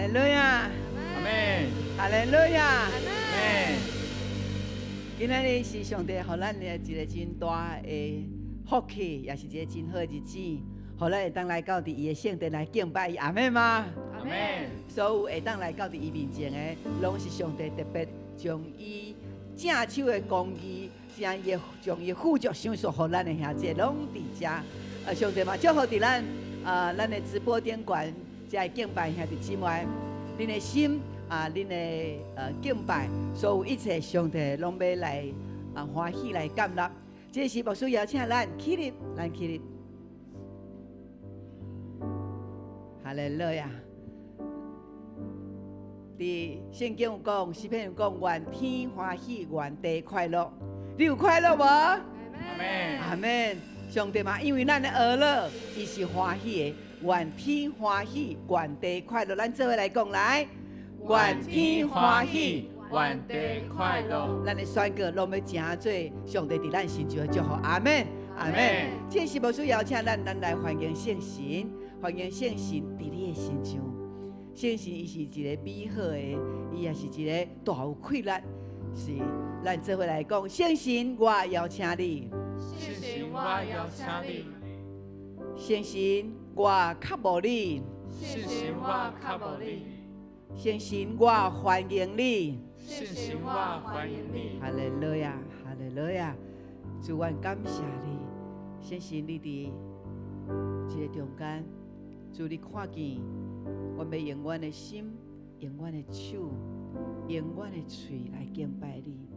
利路亞，阿門，哈利路亞。阿門。今仔日是上帝予咱的一个真大的福氣，也是一個真好的日子，予咱會當來到佇伊的聖殿來敬拜伊，阿們嗎？阿門。所有會當來到佇伊面前的，攏是上帝特別將伊正手的公義，將伊的將伊的富足賞賜予咱的兄弟，攏佇遮。上帝嘛祝福佇咱啊，咱的直播頂懸，遮的敬拜兄弟姊妹，恁的心啊，恁的敬拜，所有一切上帝攏欲來啊歡喜來接納。這時牧師邀請咱起立，咱起立。哈利路亞！佇聖經有講，詩篇有講，願天歡喜，願地快樂。你有快樂無？阿門。阿門。上帝嘛，因為咱的呵樂，伊是歡喜的。願天歡喜，願地快樂。咱做伙來講來，願天歡喜，願地快樂。咱的宣告攏欲成做上帝佇咱身上的祝福。阿門，阿門。這時牧師邀請咱，咱來歡迎聖神，歡迎聖神佇你的身上。聖神伊是一個美好的，伊也是一個大有氣力。是，咱做伙來講，聖神，我邀請你。聖神，我邀請你。聖神，我渴慕你。聖神，我渴慕你。聖神，我歡迎你。聖神，我歡迎你。哈利路亞，哈利路亞，主，阮感謝你，聖神，你佇這個中間，主你看見，阮欲用阮的心，用阮的手，用阮的喙來敬拜你。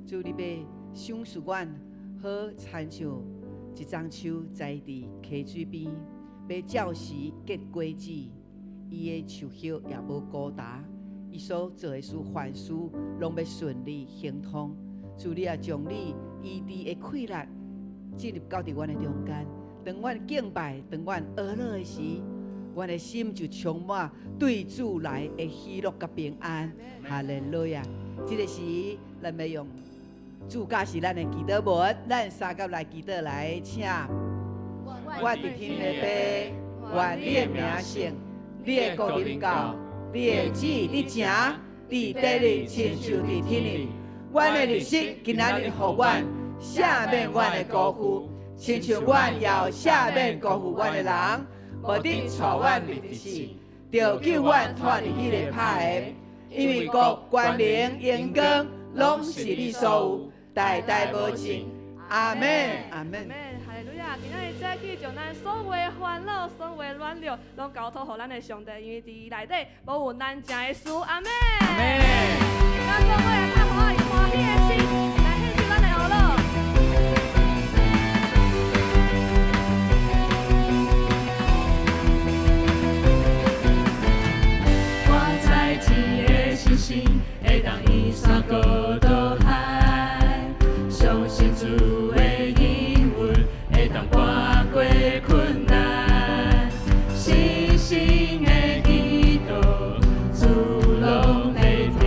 主，你欲賞賜阮，好親像一樟樹栽佇溪水邊，欲照時結果子，伊的樹葉也無枯焦，伊所做的事凡事攏欲順利亨通。主你也將你醫治的氣力進入到佇阮的中間，當阮敬拜，當阮呵樂的時，阮的心就充滿對主來的喜樂佮平安。哈利路亞！這個時，咱欲用主教示咱的祈禱文，咱相佮來祈禱來，請。阮佇天的父，願你的名聖，你的國臨到，你的旨意佇井，佇地裡親像佇天裡。阮的日食今仔日予阮，赦免阮的辜負，親像阮也有赦免辜負阮的人，無得帶阮入試，著救阮脫離彼个歹的。因為國、權能、榮光，攏是你所有，代代無盡。阿門，阿門。哈利路亞！今仔日早起將咱所有的煩惱、所有的軟弱，攏交託予咱的上帝，因為佇伊內底無有難成的事。阿門。阿門。咱做伙來較歡喜歡喜的心，來獻上咱的呵樂。我知一个信心會當移山過渡海，相信主的應允會當跋過困難，信心的祈禱，主攏會聽。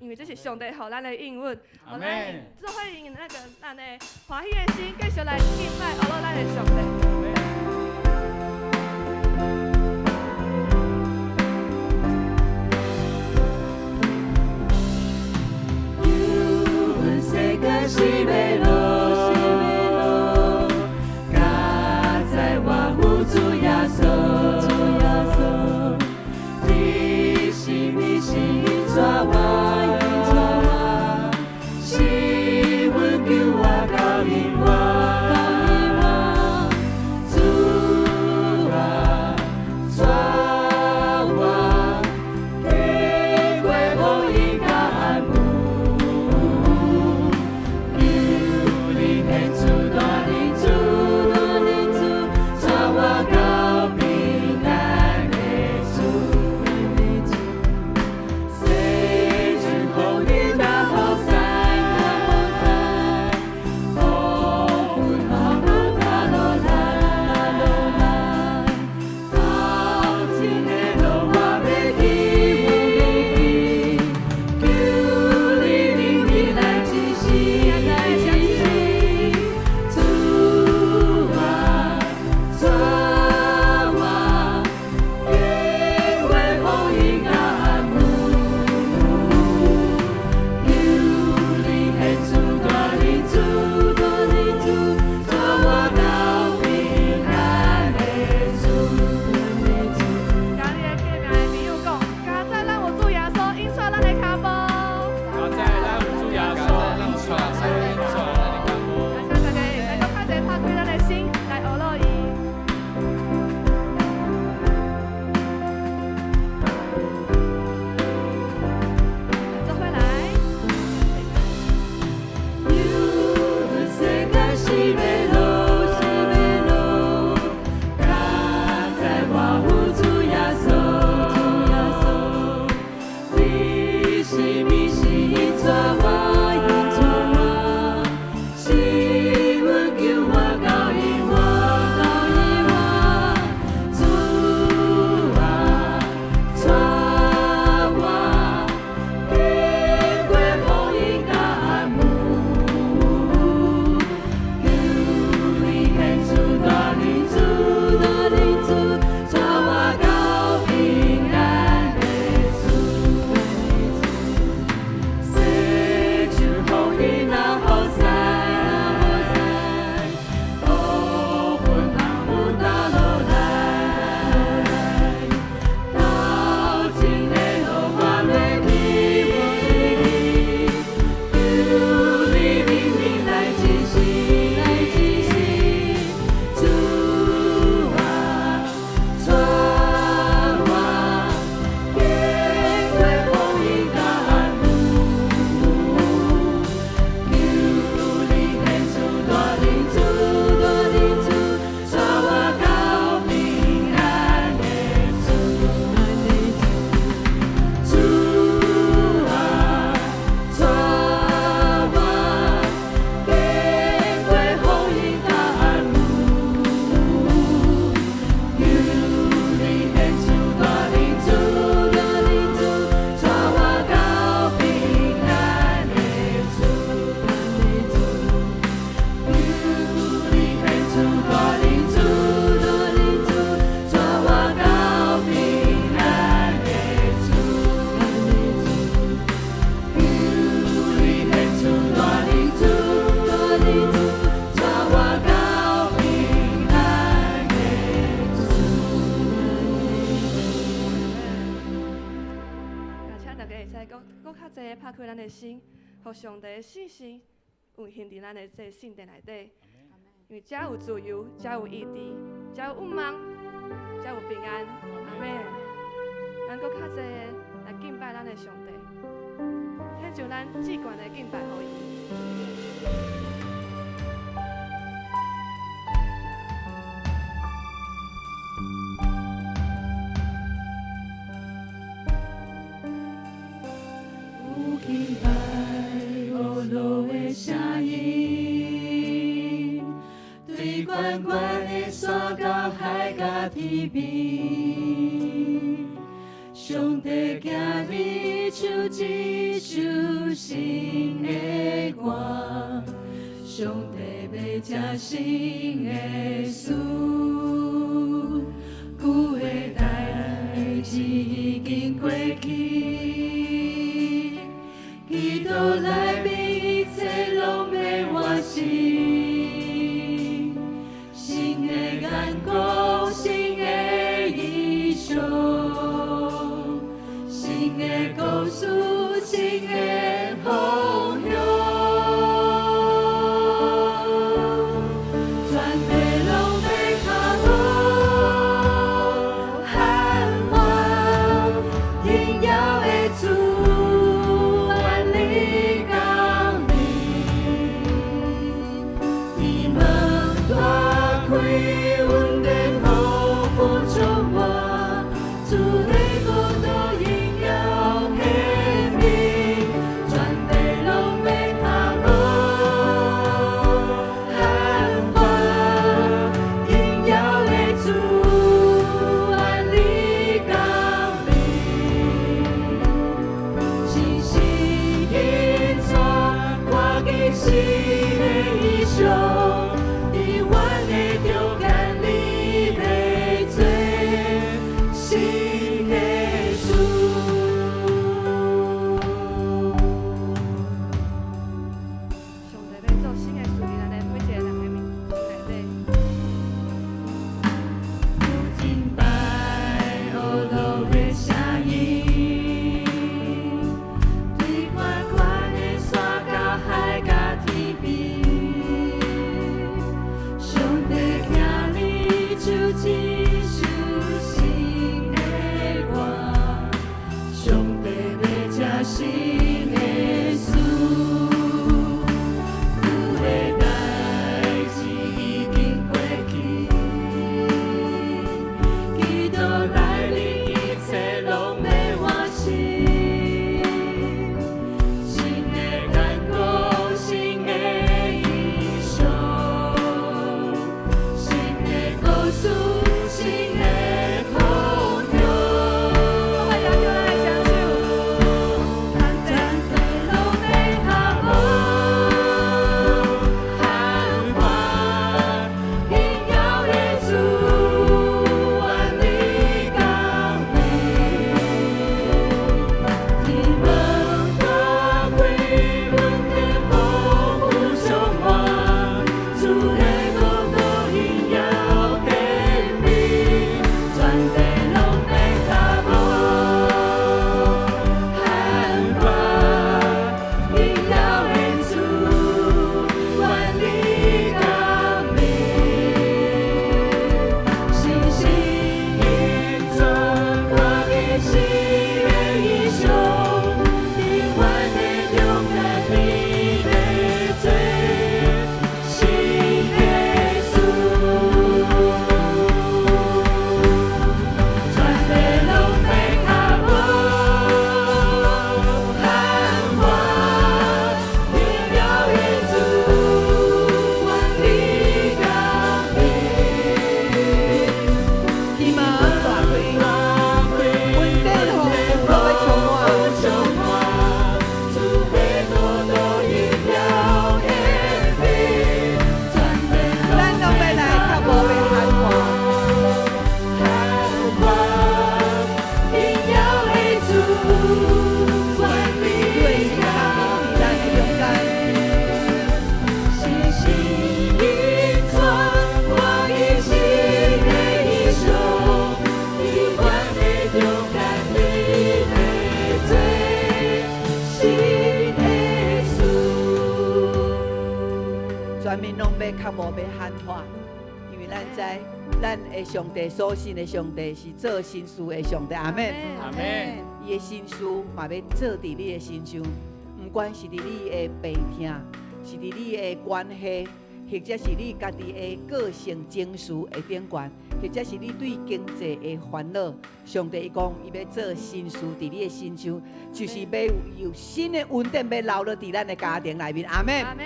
因為這是上帝予咱的應允。阿們。做伙用那個咱的歡喜的心，繼續來敬拜阿羅咱的上帝。世界是欲落，加載我有主耶穌，你是你是引帶我，是阮救我到永遠。主啊，帶我經過風雨佮暗暝。求你顯出大能，主帶我到平安的厝。洗淨風雨若雨傘，烏雲暗霧打落來，頭前的路我欲去，求你靈力來指示，主啊，帶我經過風雨佮暗暝，求你顯出大能，主帶我到平安的厝。佮你的隔壁的朋友講，佳哉咱有主耶穌引帶咱的跤步。佳哉咱有主耶穌引帶咱的腳步。請大家會使閣較濟拍開咱的心來學落伊。做伙來。有世界是欲落，佳哉我有主耶穌，你是你是引帶我，是阮救我到永遠。主啊，帶我經過風雨佮暗暝，求你顯出大能，主帶我到平安的厝。洗淨風雨若雨傘，烏雲暗霧打落來，頭前的路我欲去，求你靈力來指示，主啊，帶我經過風雨佮暗暝，求你顯出大能，主帶我到平安的厝。主啊，帶我經過風雨佮暗暝，求你顯出大能，主帶我到平安的厝。求你顯出大能，主帶我到平安的厝。求你顯出大能，主帶我到平安的厝。也請大家會使閣閣較濟拍開咱的心，予上帝的聖神運行佇咱的這個聖殿內底。因為遮有自由，遮有醫治，遮有盼望，遮有平安。阿們。咱閣較濟來敬拜咱的上帝，獻上咱至懸的敬拜予伊。有敬拜阿羅的聲音，對懸懸的山到海佮天邊，上帝行伫手唱一首新的歌，上帝欲成新的事，舊的代誌已經過去，基督內面一切攏欲換新，新的眼光，新的異象，新的故事，新的方向。全地攏欲跤步喊話，榮耀的主萬里降臨，天門大開，恩典豐富充滿，主的國度榮耀顯明，全地攏欲跤步喊話，榮耀的主萬里降臨，信心引帶，看見新的異象，佇阮的中間，你欲做新的事。上帝欲做新的事，佇咱的每一個人的面心內底。有敬拜呵咾的聲音，對寬寬的山到海角天邊，上帝聽你唱一首新的歌，上帝欲成新的事，舊的代誌已經過去，基督來臨，一切攏欲換新，新的眼光，新的異象，新的故事，新的方向。我來舉咱的雙手，全地攏欲跤步喊話，榮耀的主萬里降臨，天門大開，恩典豐富充滿，主的國度榮耀顯明，全地攏欲跤步喊話，榮耀的主萬里降臨，信心引帶，看見新的異象，佇阮的中間，你欲做新的事。全地攏欲跤步喊話，榮耀的主萬里降臨，天門大開，恩典豐富攏欲充滿。充滿，主的國度榮耀顯明，全地咱攏欲來跤步欲喊話，喊話，榮耀的主萬里主的新降臨佇咱的中間。信心引帶，看見新的異象，佇阮的中間，你欲做新的事。全民攏欲跤步欲喊話，因為咱知咱的上帝所信的上帝是做新事的上帝，阿們。阿們。伊的新事嘛欲做佇你的身上，毋管是佇你的病痛，是佇你的關係，或者是你家己的個性情緒的頂懸，或者是你對經濟的煩惱，上帝伊講伊欲做新事佇你的身上，就是欲有新的恩典欲流落佇咱的家庭內面，阿們。阿們。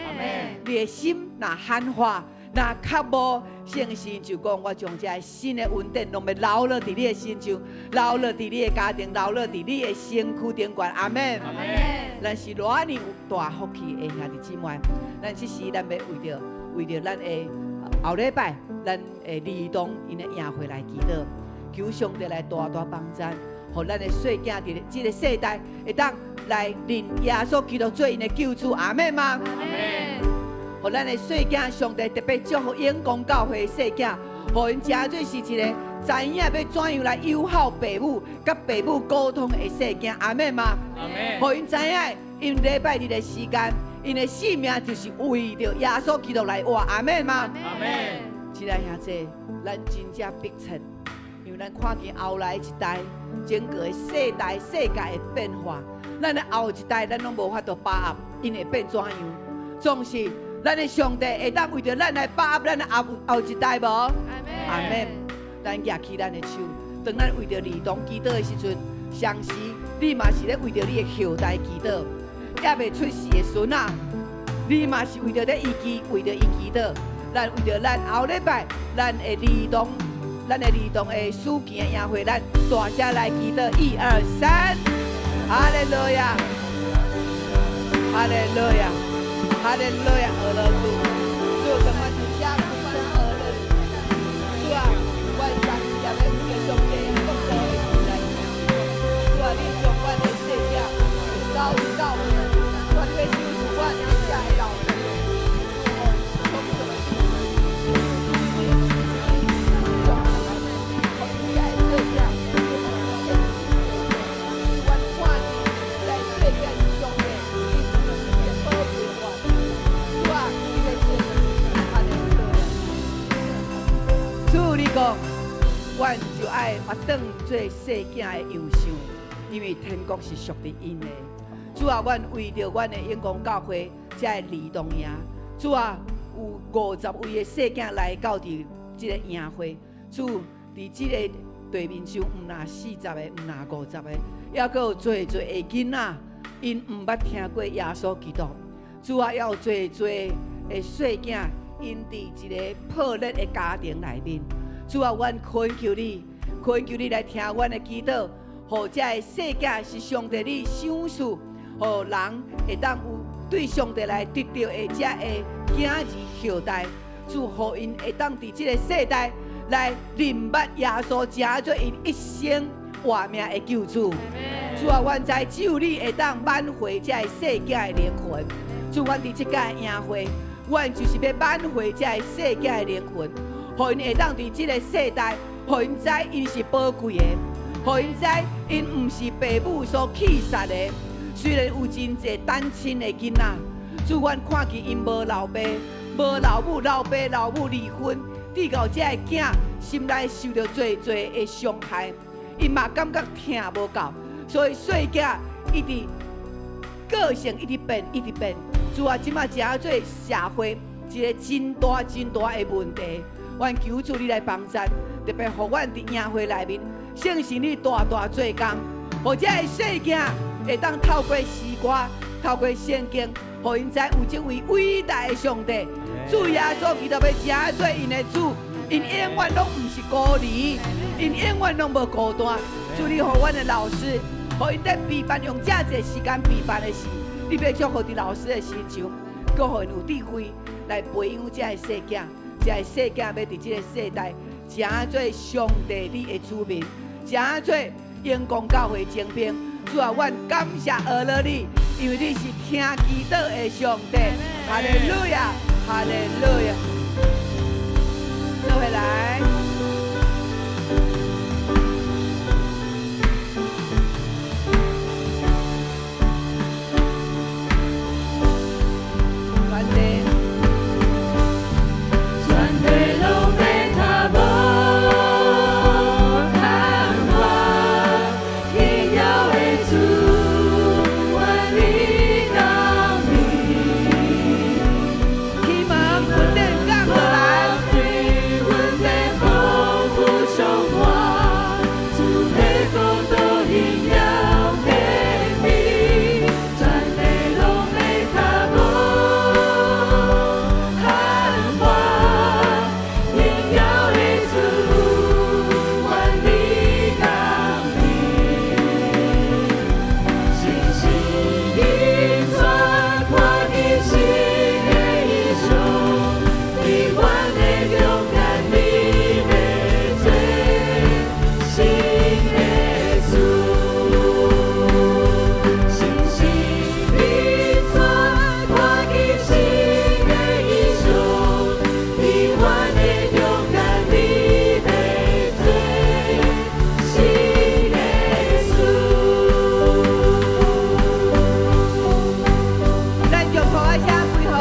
你的心若喊話，若較無聖神就講，我將這新的恩典攏欲流落佇你的身上，流落佇你的家庭，流落佇你的身軀頂懸。阿門。阿門。咱是偌爾有大福氣的兄弟姊妹，咱這時咱欲為著咱的後禮拜，咱的兒童𪜶的營會來祈禱，求上帝來大大幫贊，予咱的細囝佇這個世代會當來認耶穌基督做𪜶的救主。阿門嗎？阿門。予咱的細囝，上帝特別祝福永光教會的細囝，予𪜶成做是一個知影欲怎樣來友好爸母，佮爸母溝通的細囝，阿門嗎？阿門。予𪜶知影，𪜶禮拜日的時間，𪜶的性命就是為著耶穌基督來活，阿門嗎？阿門。親愛兄弟，咱真正迫切，因為咱看見後來一代整個的世代世界的變化，咱的後一代咱攏無法度把握，𪜶會變怎樣？總是咱的上帝會當為著咱來把握咱的後後一代無？阿門。咱舉起咱的手，當咱為著兒童祈禱的時陣，同時你嘛是咧為著你的後代祈禱，猶未出世的孫仔，你嘛是為著咧伊祈，為著伊祈禱。咱為著咱後禮拜，咱的兒童，咱的兒童的暑期的營會，咱大聲來祈禱，一二三，哈利路亞，哈利路亞。哈利路亞，阿樂主，主，當阮佇遮不管阿樂，主啊，阮當時也欲為著上帝國度的事來主啊，你將阮的細囝教教，主啊，你欲賞賜阮的遮的老師，主，予遮的細囝，阮看見這細囝是上帝，你是寶貝阮。主啊，你的聖哈利路亞。主你講，阮就愛活當做細囝的樣式，因為天國是屬於𪜶的。主啊，阮為著阮的永光教會這个兒童營，主啊，有50位的細囝來到佇這個營會。主佇這個地面上，毋若40個，毋若50個，猶閣有濟濟的囡仔，𪜶毋捌聽過耶穌基督。主啊，猶有濟濟的細囝，𪜶佇一個破裂的家庭內面。主啊，阮懇求你，懇求你來聽阮的祈禱，予這个細囝是上帝你賞賜，予人會當有對上帝來得著的這个囝兒後代。主，予𪜶會當佇這個世代來認捌耶穌，成做𪜶一生活命的救主。主啊，阮知只有你會當挽回這个細囝的靈魂。主，阮佇這屆營會，阮就是欲挽回這个細囝的靈魂，予𪜶會當佇這個世代，予𪜶知𪜶是寶貴的，予𪜶知𪜶毋是爸母所棄殺的。雖然有真濟單親的囡仔，主，阮看見𪜶無老爸、無老母、老爸老母離婚，致到這個囝心內受著濟濟的傷害，𪜶嘛感覺疼無夠，所以細囝一直個性一直變，一直變。主啊，這馬成做社會一個真大真大的問題，阮求主你來幫贊，特別予阮佇營會內面，聖神你大大做工，予這個細囝會當透過詩歌、透過聖經，予𪜶知有這位偉大的上帝，主耶穌基督欲成做𪜶的主，𪜶永遠攏毋是孤兒，𪜶永遠攏無孤單。主你予阮的老師，予𪜶佇備班用遮濟時間備班的時，你欲祝福佇老師的身上，閣予𪜶有智慧來培養這个細囝，這個細囝欲佇這個世代成做上帝你的子民，成做榮光教會精兵。主啊，阮感謝阿樂你，因為你是聽祈禱的上帝。哈利路亞，哈利路亞。做伙來。全地，全地攏欲跤無通還，榮耀的主，願你降臨。希望恩典降落來，恩典豐富充滿，主的國度榮耀顯明，全地攏欲跤無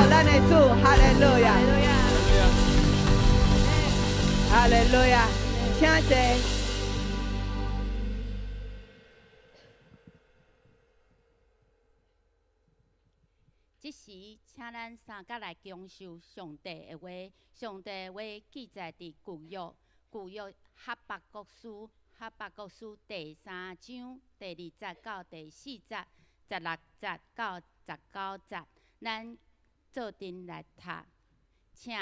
咱的主，哈利路亞，哈利路亞，請坐。這時，請咱三甲來享受上帝的話。上帝的話記載佇舊約，舊約哈巴谷書，哈巴谷書第三章第二節到第四節，16節到19節，咱做陣來讀。請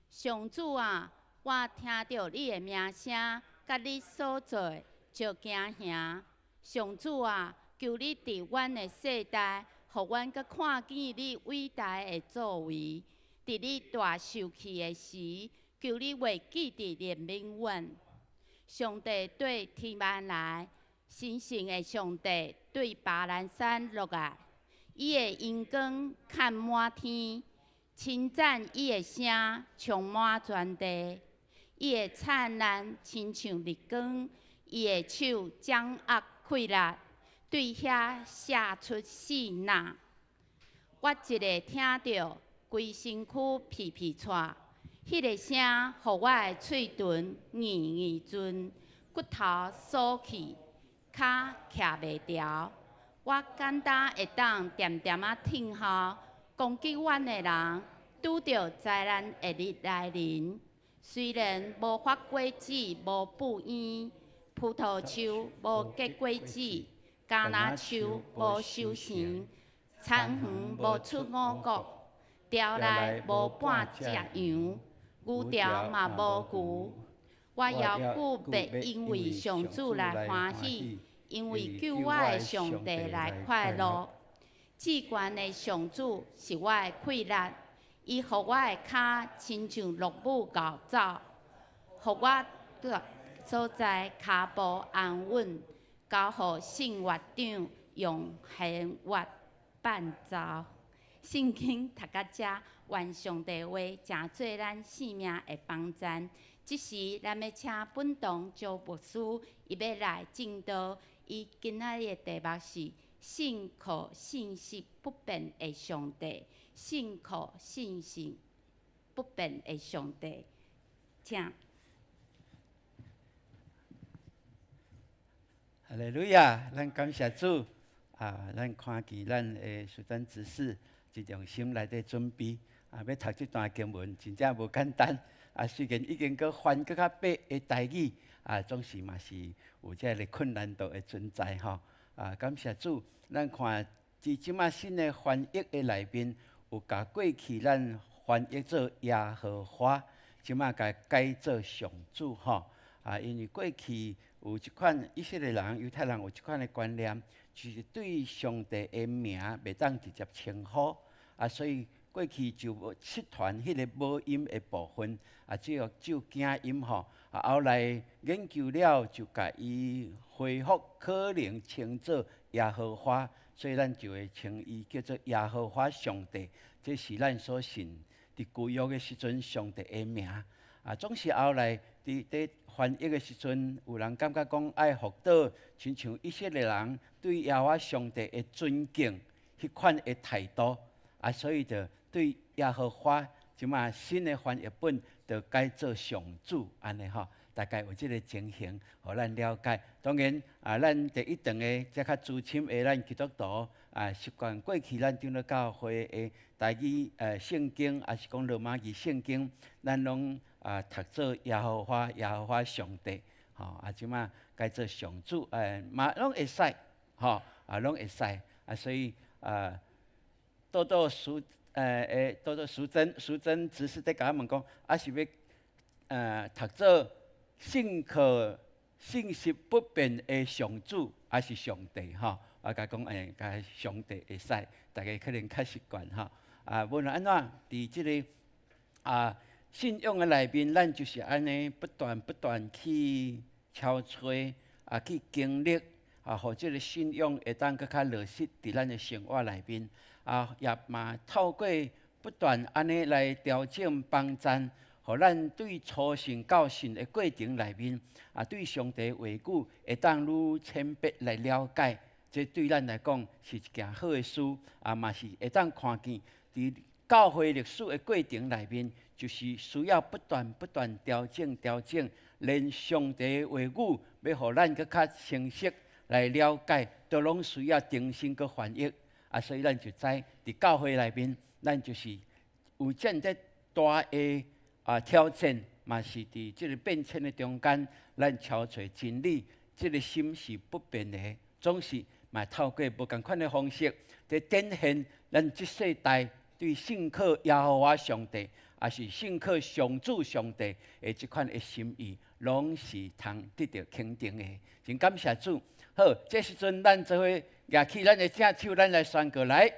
上主啊，我聽著你的名聲，佮你所做的，足驚嚇。上主啊，求你佇阮的世代，予阮閣看見你偉大的作為。佇你大受氣的時，求你會記得憐憫阮。上帝對提幔來，神聖的上帝對巴蘭山落來，伊的榮光崁滿天，稱讚伊的聲充滿全地。伊的燦爛親像日光，伊的手掌握氣力，對遐射出四捺。我一下聽著，規身軀皮皮掣，彼个聲，予我的喙唇硬硬陣，骨頭鎖去，跤徛袂牢。我簡單會當恬恬仔聽候攻擊阮的人，拄著災難的日來臨。雖然無發果子，無哺嬰，葡萄樹無結果子，橄欖樹無收成，田園無出五穀，牢內無半隻羊，牛牢嘛無牛。我猶閣欲因為上主來歡喜，因為救我的上帝來快樂。至懸的上主是我的氣力，伊予我的跤親像鹿母𠢕走，予我佇所在跤步安穩，交予聖樂長用弦樂伴奏。聖經讀到遮，願上帝話成做咱性命的幫贊。這時，咱欲請本堂周牧師，伊欲來證道。伊今仔日的題目是：信靠信實不變的上帝，信靠信實不變的上帝。請。哈利路亞！咱感謝主啊！咱看見咱的淑珍執事真用心來咧準備啊，欲讀這段經文，真正無簡單啊！雖然已經閣翻閣較白的台語啊，總是嘛是有這个困難度的存在吼啊！感謝主，咱看佇這馬新的翻譯的內面，有共過去咱翻譯做耶和華，這馬共改做上主吼啊！因為過去有一款以色列人、猶太人有一款的觀念，就是對上帝的名袂當直接稱呼啊，所以過去就無失傳彼个母音的部分啊，只有只有囝音吼。啊，後來研究了，就共伊恢復可能稱做耶和華，所以咱就會稱伊叫做耶和華上帝。這是咱所信佇舊約的時陣上帝的名。啊，總是後來佇佇翻譯的時陣，有人感覺講愛復倒，親像以色列人對耶和華上帝的尊敬彼款的態度，啊，所以就對耶和華這馬新的翻譯本就改做上主按呢吼，大概有這个情形，予咱了解。當然啊，咱第一等的這較資深的咱基督徒啊，習慣過去咱長老教會的台語聖經，抑是講羅馬字聖經，咱攏啊讀做耶和華、耶和華上帝，吼啊，這馬改做上主，嘛攏會使，吼啊攏會使啊，所以啊，多多淑多多淑珍、淑珍執事佇共我問講，啊是欲讀做信靠信實不變的上主，抑是上帝吼？我共講，共上帝會使，大家可能較習慣吼。啊，無論按怎，佇這个啊信仰的內面，咱就是按呢不斷不斷去敲揣啊，去經歷啊，予這个信仰會當閣較落實佇咱的生活內面。啊，也嘛透過不斷按呢來調整幫贊，予咱對初信到信的過程內面，啊，對上帝話語會當愈淺白來了解。這對咱來講是一件好的事，啊，嘛是會當看見佇教會歷史的過程內面，就是需要不斷不斷調整調整，連上帝話語欲予咱閣較清晰來了解，都攏需要重新閣翻譯。啊，所以咱就知佇教會內面，咱就是有遮爾大的挑戰，嘛是佇這个變遷的中間，咱朝揣真理，這个心是不變的，總是嘛透過無仝款的方式，佇展現咱這世代對信靠耶和華上帝，抑是信靠上主上帝的這款的心意，攏是通得著肯定的。真感謝主。好，這時陣咱做伙舉起咱的正手，咱來宣告來。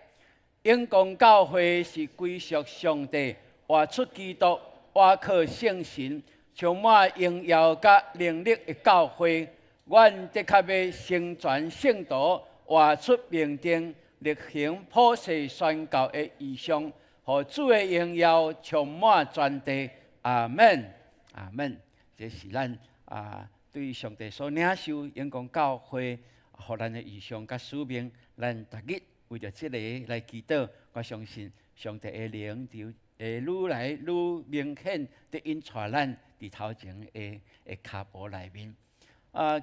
永光教會是歸屬上帝，活出基督，倚靠聖神，充滿榮耀佮能力的教會。阮的確欲成全聖徒，活出命定，力行普世宣教的異象，予主的榮耀充滿全地。阿門，阿門。這是咱對上帝所領受永光教會，予咱的異象佮使命，咱逐日為著這个來祈禱。我相信上帝的靈就會愈來愈明顯，的引帶咱佇頭前的跤步內面。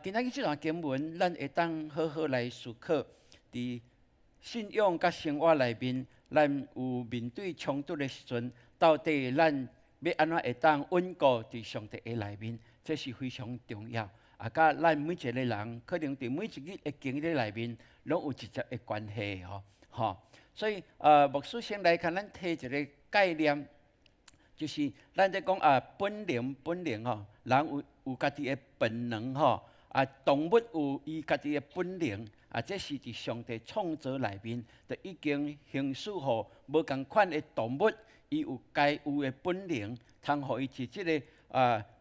今仔日這段經文，咱會當好好來思考，佇信仰佮生活內面，咱有面對衝突的時陣，到底咱欲按怎會當穩固佇上帝的內面，這是非常重要。佮咱每一个人，可能佇每一日的經歷內面，攏有直接的關係吼，吼。所以，牧師先來共咱提一个概念，就是咱咧講本能本能吼，人有家己的本能吼，動物有伊家己的本能，這是佇上帝創造內面，就已經行使予無仝款的動物，伊有該有的本能，通予伊佇這个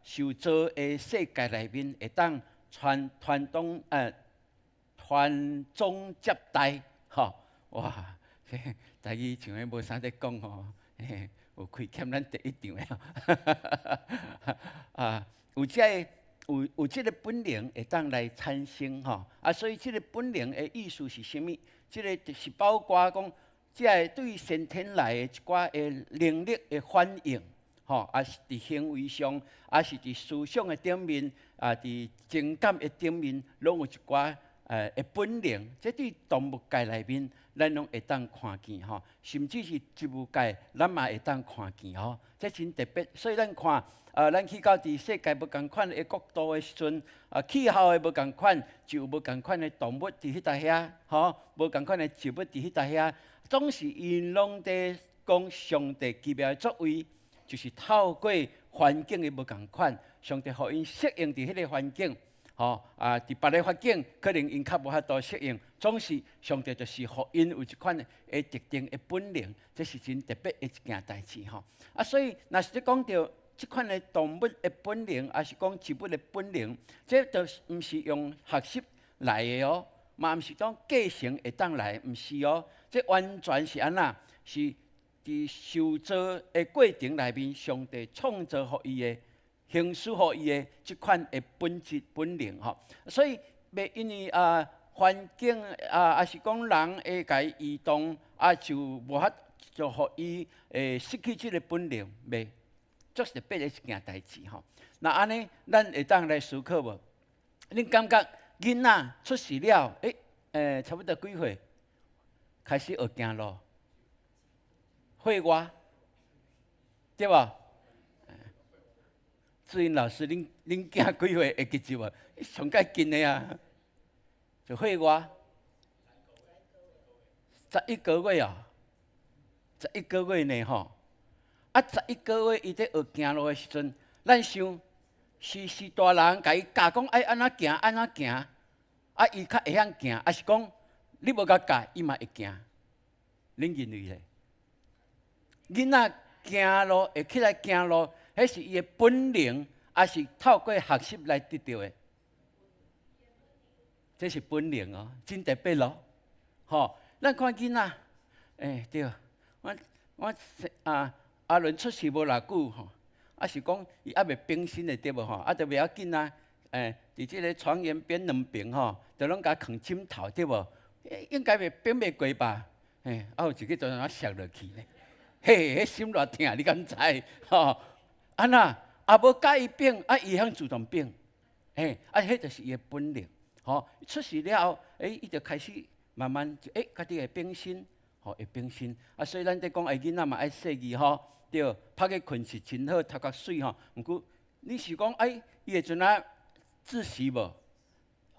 受造的世界內面，會當傳宗接代，吼，哇！台語像彼無啥咧講吼，有虧欠咱第一場的，有這个有這个本能會當來產生吼，所以這个本能的意思是啥物？這个就是包括講，這个對先天來的一寡的能力的反應，吼，抑是佇行為上，抑是佇思想的頂面，佇情感的頂面，攏有一寡的本能。這對動物界內面，咱攏會當看見吼，甚至是植物界，咱嘛會當看見吼，這真特別。所以咱看，咱去到佇世界無仝款的國度的時陣，氣候的無仝款，就有無仝款的動物佇彼搭遐，吼，無仝款的植物佇彼搭遐，總是𪜶攏佇講上帝奇妙的作為，就是透過環境的無仝款，上帝予𪜶適應佇彼个環境。吼佇別个環境可能𪜶較無法度適應，總是上帝就是予𪜶有一款的特定的本能，這是真特別的一件代誌吼。所以若是咧講著這款的動物的本能，抑是講植物的本能，這都毋是用學習來的哦，嘛毋是講繼承會當來，毋是哦，這完全是按怎？是佇受造的過程內面，上帝創造予伊的。行使予伊的這款的本質本能吼，所以袂因為環境抑是講人會共伊移動就無法就予伊會失去這个本能，袂，足特別的一件代誌吼。那按呢，咱會當來思考無？恁感覺囡仔出世了，差不多幾歲開始學行路？歲外，對無？志英老師，恁囝幾歲會記得無？上蓋近的啊，一歲外，11個月哦，十一個月呢吼。十一個月伊佇學行路的時陣，咱想是大人共伊教講愛按怎行按怎行，伊較會曉行，抑是講你無共教，伊嘛會行？恁認為咧？囡仔行路會起來行路，彼是伊的本能，抑是透過學習來得著的？這是本能哦，真特別咯，吼！咱看囡仔，對，我阿倫出世無偌久吼，是講伊猶未變身的對無吼？就袂要緊啊，佇這个床沿邊兩邊吼，就攏共囥枕頭對無？應該袂變袂過吧？有一個就按呢摔落去呢。嘿，彼心偌疼，你敢知？吼，啊那啊無教伊反，啊伊會曉自動反，嘿，啊，彼就是伊的本能，吼。出世了後，欸，伊就開始慢慢就欸，家己會變身，吼，會變身。啊，所以咱佇講，欸，囡仔嘛愛細膩吼，對，拍去睏是真好，頭殼媠吼。毋過你是講，欸，伊會陣啊窒息無？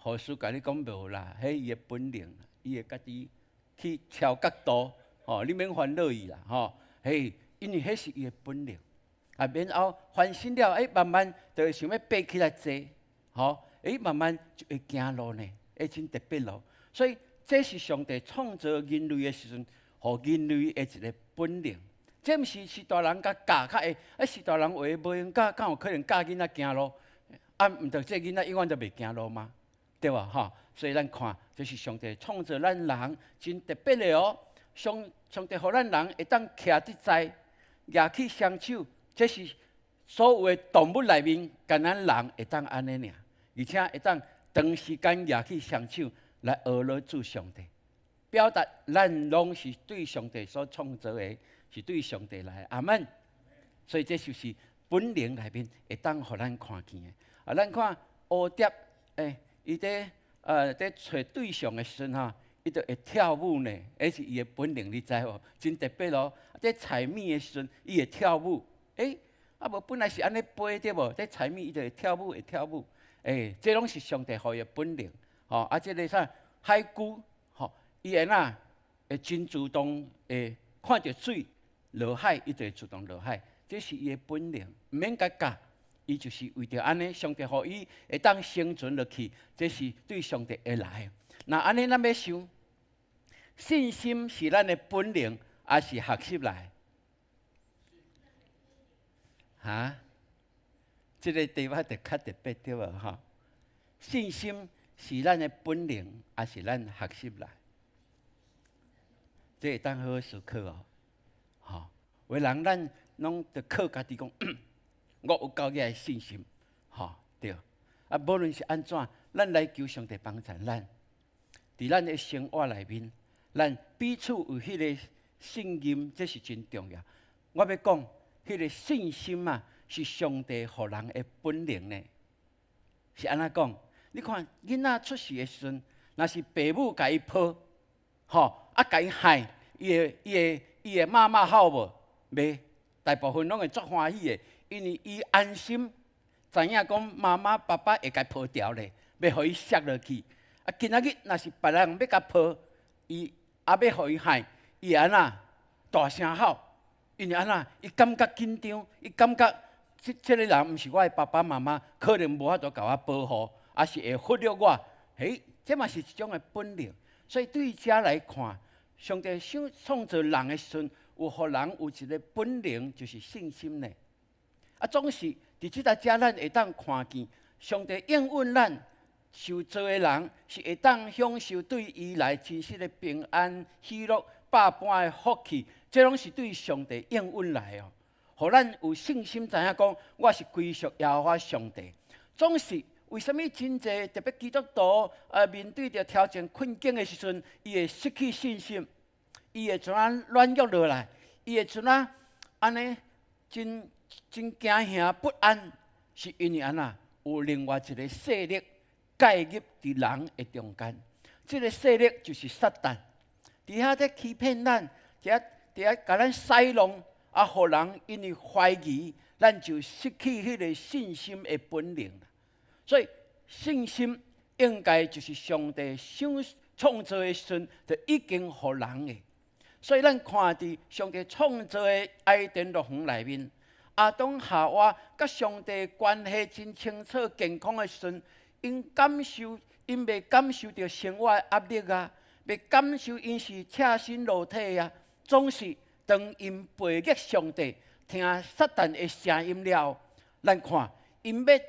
護士共你講無啦，彼伊的本能，伊會家己去調角度，吼，你免煩惱伊啦，吼，嘿，因為彼是伊的本能。啊，然後翻身了，欸，慢慢就會想欲爬起來坐，吼，欸，慢慢就會行路呢，欸，真特別咯。所以這是上帝創造人類的時陣，予人類的一個本能。這毋是是大人共教較會，啊，是大人有的無閒教，敢有可能教囡仔行路？啊，毋著這囡仔永遠都袂行路嗎？對無吼？所以咱看，這是上帝創造咱人真特別的哦。上帝予咱人會當徛佇在，舉起雙手，這是所有的動物內面，干焦人會當按呢爾，而且會當長時間舉起雙手來阿羅主上帝，表達咱攏是對上帝所創造的，是對上帝來的。阿門。所以這就是本能內面會當予咱看見的。啊，咱看蝴蝶，欸，伊佇揣對象的時陣吼，伊就會跳舞呢，彼是伊的本能，你知無？真特別咯。佇採蜜的時陣，伊會跳舞。欸，啊無本來是按呢飛對無？佇採蜜伊就會跳舞，會跳舞。欸，這攏是上帝予伊的本能。吼，啊，這個啥海龜，吼，伊會哪會真主動，會看著水落海，伊就會自動落海。這是伊的本能，毋免共教。伊就是為著按呢，上帝予伊會當生存落去，這是對上帝會來的。若按呢，咱欲想，信心是咱的本能，抑是學習來？哈？這個題目就較特別對無吼？信心是咱的本能，抑是咱學習來？這會當好好思考哦。吼，有的人咱攏著靠家己講，我有夠額的信心，吼對。啊，無論是按怎，咱來求上帝幫助咱，佇咱的生活內面，咱彼此有彼個信任，這是真重要。我欲講，彼個信心啊，是上帝予人的本能呢。是按怎講？你看囡仔出世的時陣，若是爸母共伊抱，吼啊共伊害，伊會媽媽哭無？袂，大部分攏會足歡喜的，因為伊安心，知影講媽媽爸爸會共抱牢咧，欲予伊錫落去。啊，今仔日若是別人欲共抱，伊啊欲予伊害，伊會按怎大聲吼？因為按怎？伊感覺緊張，伊感覺這個人毋是我的爸爸媽媽，可能無法度共我保護，抑是會忽略我。嘿，這嘛是一種的本能。所以對遮來看，上帝想創造人的時陣，有予人有一個本能，就是信心呢。啊，總是佇這搭遮，咱會當看見上帝應允咱受造的人是會當享受對伊來真實的平安、喜樂、百般的福氣，這攏是對上帝應允來哦。予咱有信心，知影講我是歸屬耶和華上帝。總是為啥物真濟特別基督徒面對著挑戰困境的時陣，伊會失去信心，伊會怎啊軟弱落來，伊會怎啊按呢真真驚嚇不安，是因為按怎有另外一個勢力介入佇人的中間，這個勢力就是撒旦，佇遐咧欺騙咱，佇遐共咱使弄，啊，予人因為懷疑，咱就失去彼個信心的本能。所以信心應該就是上帝想創造的時陣就已經予人的。所以咱看佇上帝創造的伊甸樂園內面，亞當夏娃佮上帝關係真清楚、健康的時陣，𪜶袂感受著生活的壓力啊，袂感受𪜶是赤身露體啊。總是當𪜶背逆上帝，聽撒旦的聲音了，咱看𪜶欲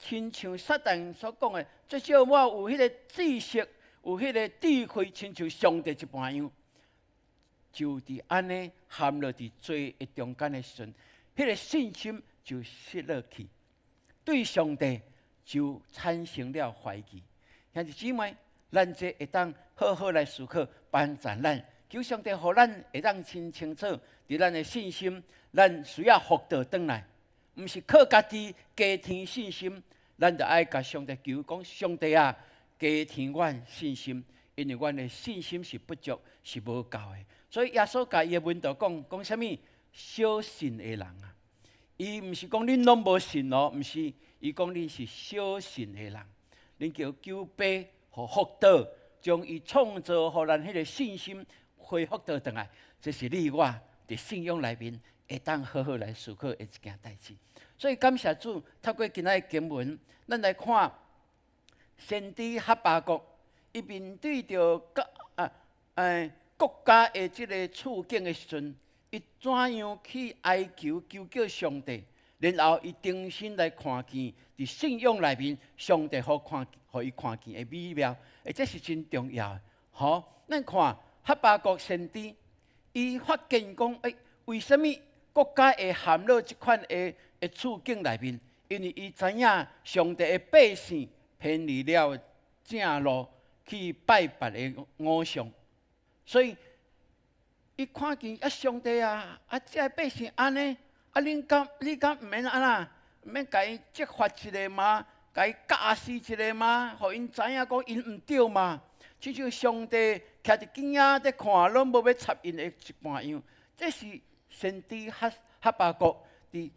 親像撒旦所講的，至少我有彼個知識，有彼個智慧，親像上帝一般樣。就佇按呢陷落佇罪的中間的時陣，彼個信心就失落去，對上帝就產生了懷疑。兄弟姊妹，咱這會當好好來思考，幫助咱求上帝予咱會當真清楚，佇咱的信心，咱需要復倒轉來，毋是靠家己加添信心，咱著愛共上帝求講：上帝啊，加添阮信心，因為阮的信心是不足，是無夠的。所以耶穌共伊的門徒講，講啥物？小信的人啊，伊毋是講恁攏無信哦，毋是，伊講恁是小信的人，恁叫求父予復倒，將伊創造予咱彼个信心恢復倒轉來，這是你我佇信仰內面會當好好來思考的一件代誌。所以感謝主，透過今仔的經文，咱來看先知哈巴谷，伊面對著國家的這个處境的時陣，伊怎樣去哀求求叫上帝，然後伊重新來看見佇信仰內面，上帝予看，予伊看見的美妙，這是真重要的。吼，咱看哈巴谷先知，伊發現講，為啥物國家會陷落這款的處境內面？因為伊知影上帝的百姓偏離了正路，去拜別的偶像，所以伊看見啊，上帝啊，啊，這个百姓按呢，啊，恁敢你敢毋免按怎，毋免共伊責罰一下嗎？共伊教示一下嗎？予𪜶知影講𪜶毋對嘛？親像上帝徛佇邊仔佇看，攏無欲插𪜶的一般樣。這是先知哈巴谷佇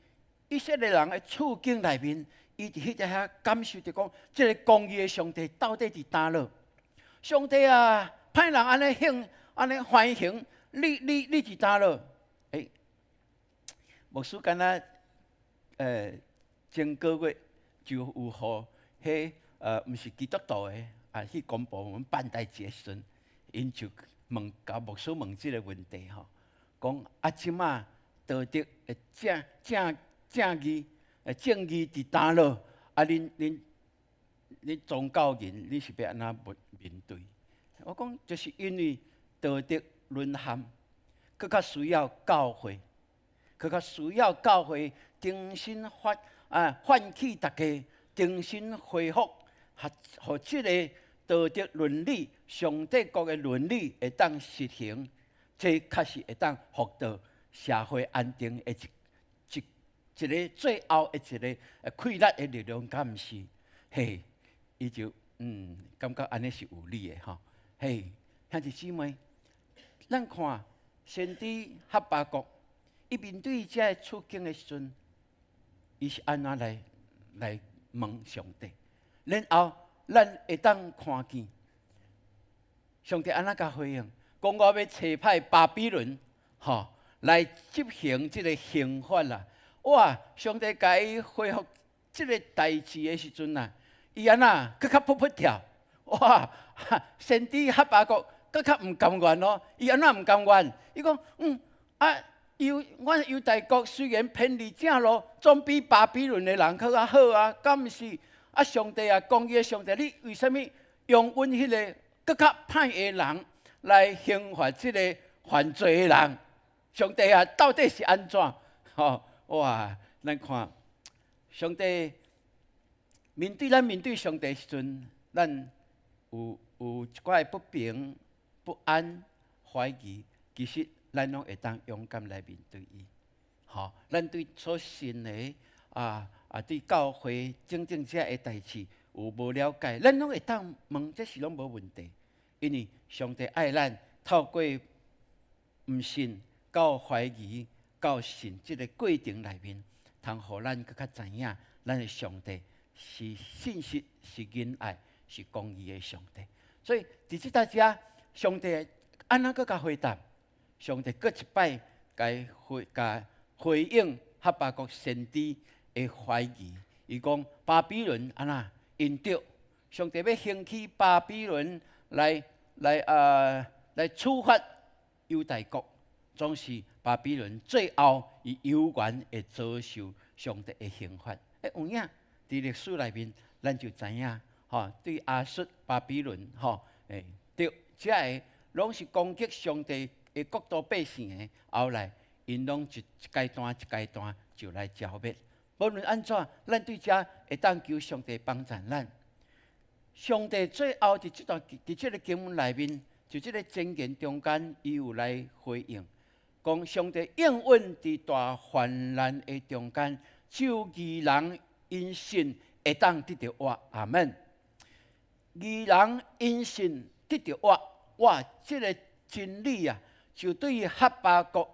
以色列人的處境內面，伊佇彼個遐感受著講，這个公義的上帝到底佇佗落？上帝啊，歹人按呢行，按呢橫行，你佇佗落？牧師敢若前個月就有予彼毋是基督徒的啊去公布阮辦代誌的時陣，𪜶就問共牧師問這个問題吼，講啊這馬道德的正義佇佗落？啊，恁宗教人，你是欲按怎面對？我講就是因為道德淪陷，閣較需要教會，閣較需要教會重新喚起大家，重新恢復，予這个道德倫理、上帝國的倫理會當實行，這確實會當復倒社會安定的一個最後的一个氣力的力量，敢毋是？嘿，伊就感覺按呢是有理的吼。嘿，兄弟姊妹，咱看先知哈巴谷，伊面對這个處境的時陣，伊是按怎來問上帝？然後咱會當看見上帝按怎共回應？講我欲差派巴比倫，吼，來執行這个刑罰啦！哇！上帝共伊回覆這个代誌的時陣啊，伊按怎閣較噗噗跳？哇！先知哈巴谷閣較毋甘願咯，伊按怎毋甘願？伊講啊，阮猶大國雖然偏離正路，總比巴比倫的人閣較好啊，敢毋是？啊，上帝啊，公義的上帝，你為啥物用阮彼个閣較歹的人來刑罰這个犯罪的人？上帝啊，到底是按怎？吼哇！咱看上帝面對咱面對上帝時陣，咱有一寡不平、不安、懷疑，其實咱攏會當勇敢來面對伊。吼，咱對所信的對教會種種這个代誌有無了解，咱攏會當問，這是攏無問題。因為上帝愛咱，透過毋信到懷疑到信這个過程內面，通予咱閣較知影，咱的上帝是信實、是仁愛、是公義的上帝。所以佇這搭遮，上帝按怎閣共回答？上帝閣一擺共回應哈巴谷先知的懷疑，伊講巴比倫按怎𪜶著，上帝欲興起巴比倫來處罰猶大國，總是巴比倫最後伊猶原會遭受上帝的刑罰。有影佇歷史內面，咱就知影，吼，對亞述、巴比倫，吼，對，這个攏是攻擊上帝的國度百姓的，後來𪜶攏一階段一階段就來剿滅。無論按怎，咱對這會當求上帝幫助咱。上帝最後佇這段佇這个經文內面，就這个箴言中間，伊有來回應，講上帝應允佇大患難的中間，只有義人因信會當得著活。阿門。義人因信得著活，哇！這个真理啊，就對哈巴谷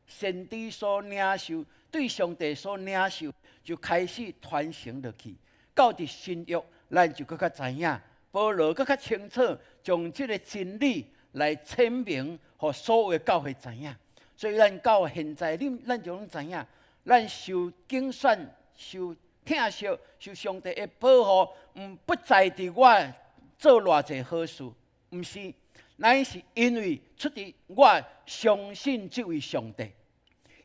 先知所領受，對上帝所領受，就開始傳承落去。到佇新約，咱就閣較知影，保羅閣較清楚，將這个真理來闡明，予所有的教會知影。所以咱到現在，咱就攏知影，咱受揀選、受疼惜、受上帝的保護，毋不在佇我做偌濟好事，毋是，乃是因為出佇我相信這位上帝，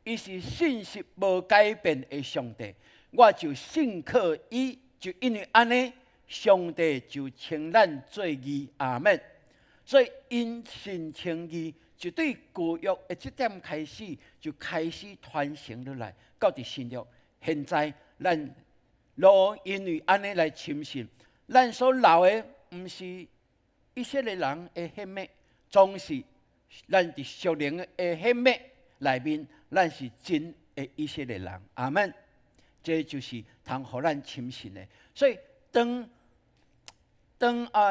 伊是信實無改變的上帝，我就信靠伊，就因為按呢，上帝就稱咱做義。阿門。所以因信稱義，就對舊約的這點開始，就開始傳承落來，到佇新約。現在咱攏因為按呢來深信，咱所流的毋是以色列人的血脈，總是咱佇屬靈的血脈內面，咱是真的以色列人。阿門。這就是通予咱深信的。所以當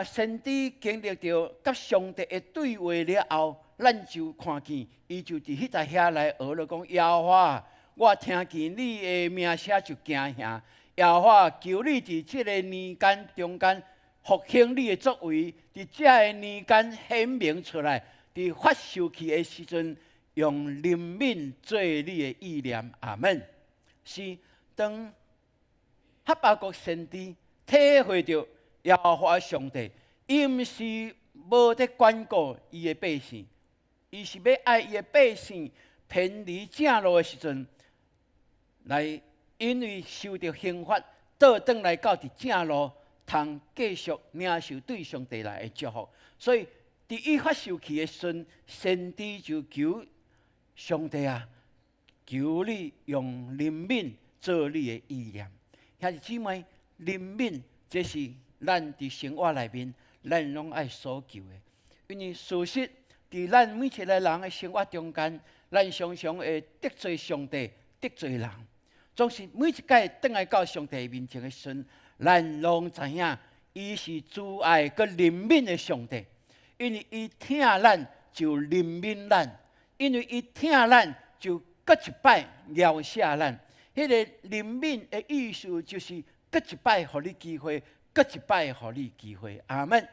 先知經歷著佮上帝的對話了後，咱就看見伊就佇彼搭遐來學了講：耶和華，我聽見你的名聲就驚嚇。耶和華，求你佇這个年間中間復興你的作為，佇這个年間顯明出來，佇發受氣的時陣，用憐憫做你的意念。阿門。是當哈巴谷先知體會著耶和華上帝，伊毋是無佇管顧伊的百姓，伊是欲愛伊的百姓偏離正路的時陣，來因為受著刑罰，倒轉來到佇正路，通繼續領受對上帝來的祝福。所以，佇伊發受氣的時陣，先知就求上帝啊，求你用憐憫做你的意念。兄弟姊妹，憐憫這是咱佇生活內面，咱攏愛所求的。因為事實，佇咱每一个人的生活中間，咱常常會得罪上帝、得罪人。總是每一擺轉來到上帝面前的時陣，咱攏知影，伊是慈愛閣憐憫的上帝。因為伊疼咱就憐憫咱，因為伊疼咱就閣一擺饒赦咱。彼个憐憫的意思就是閣一擺予你機會，閣一擺予你機會。阿門。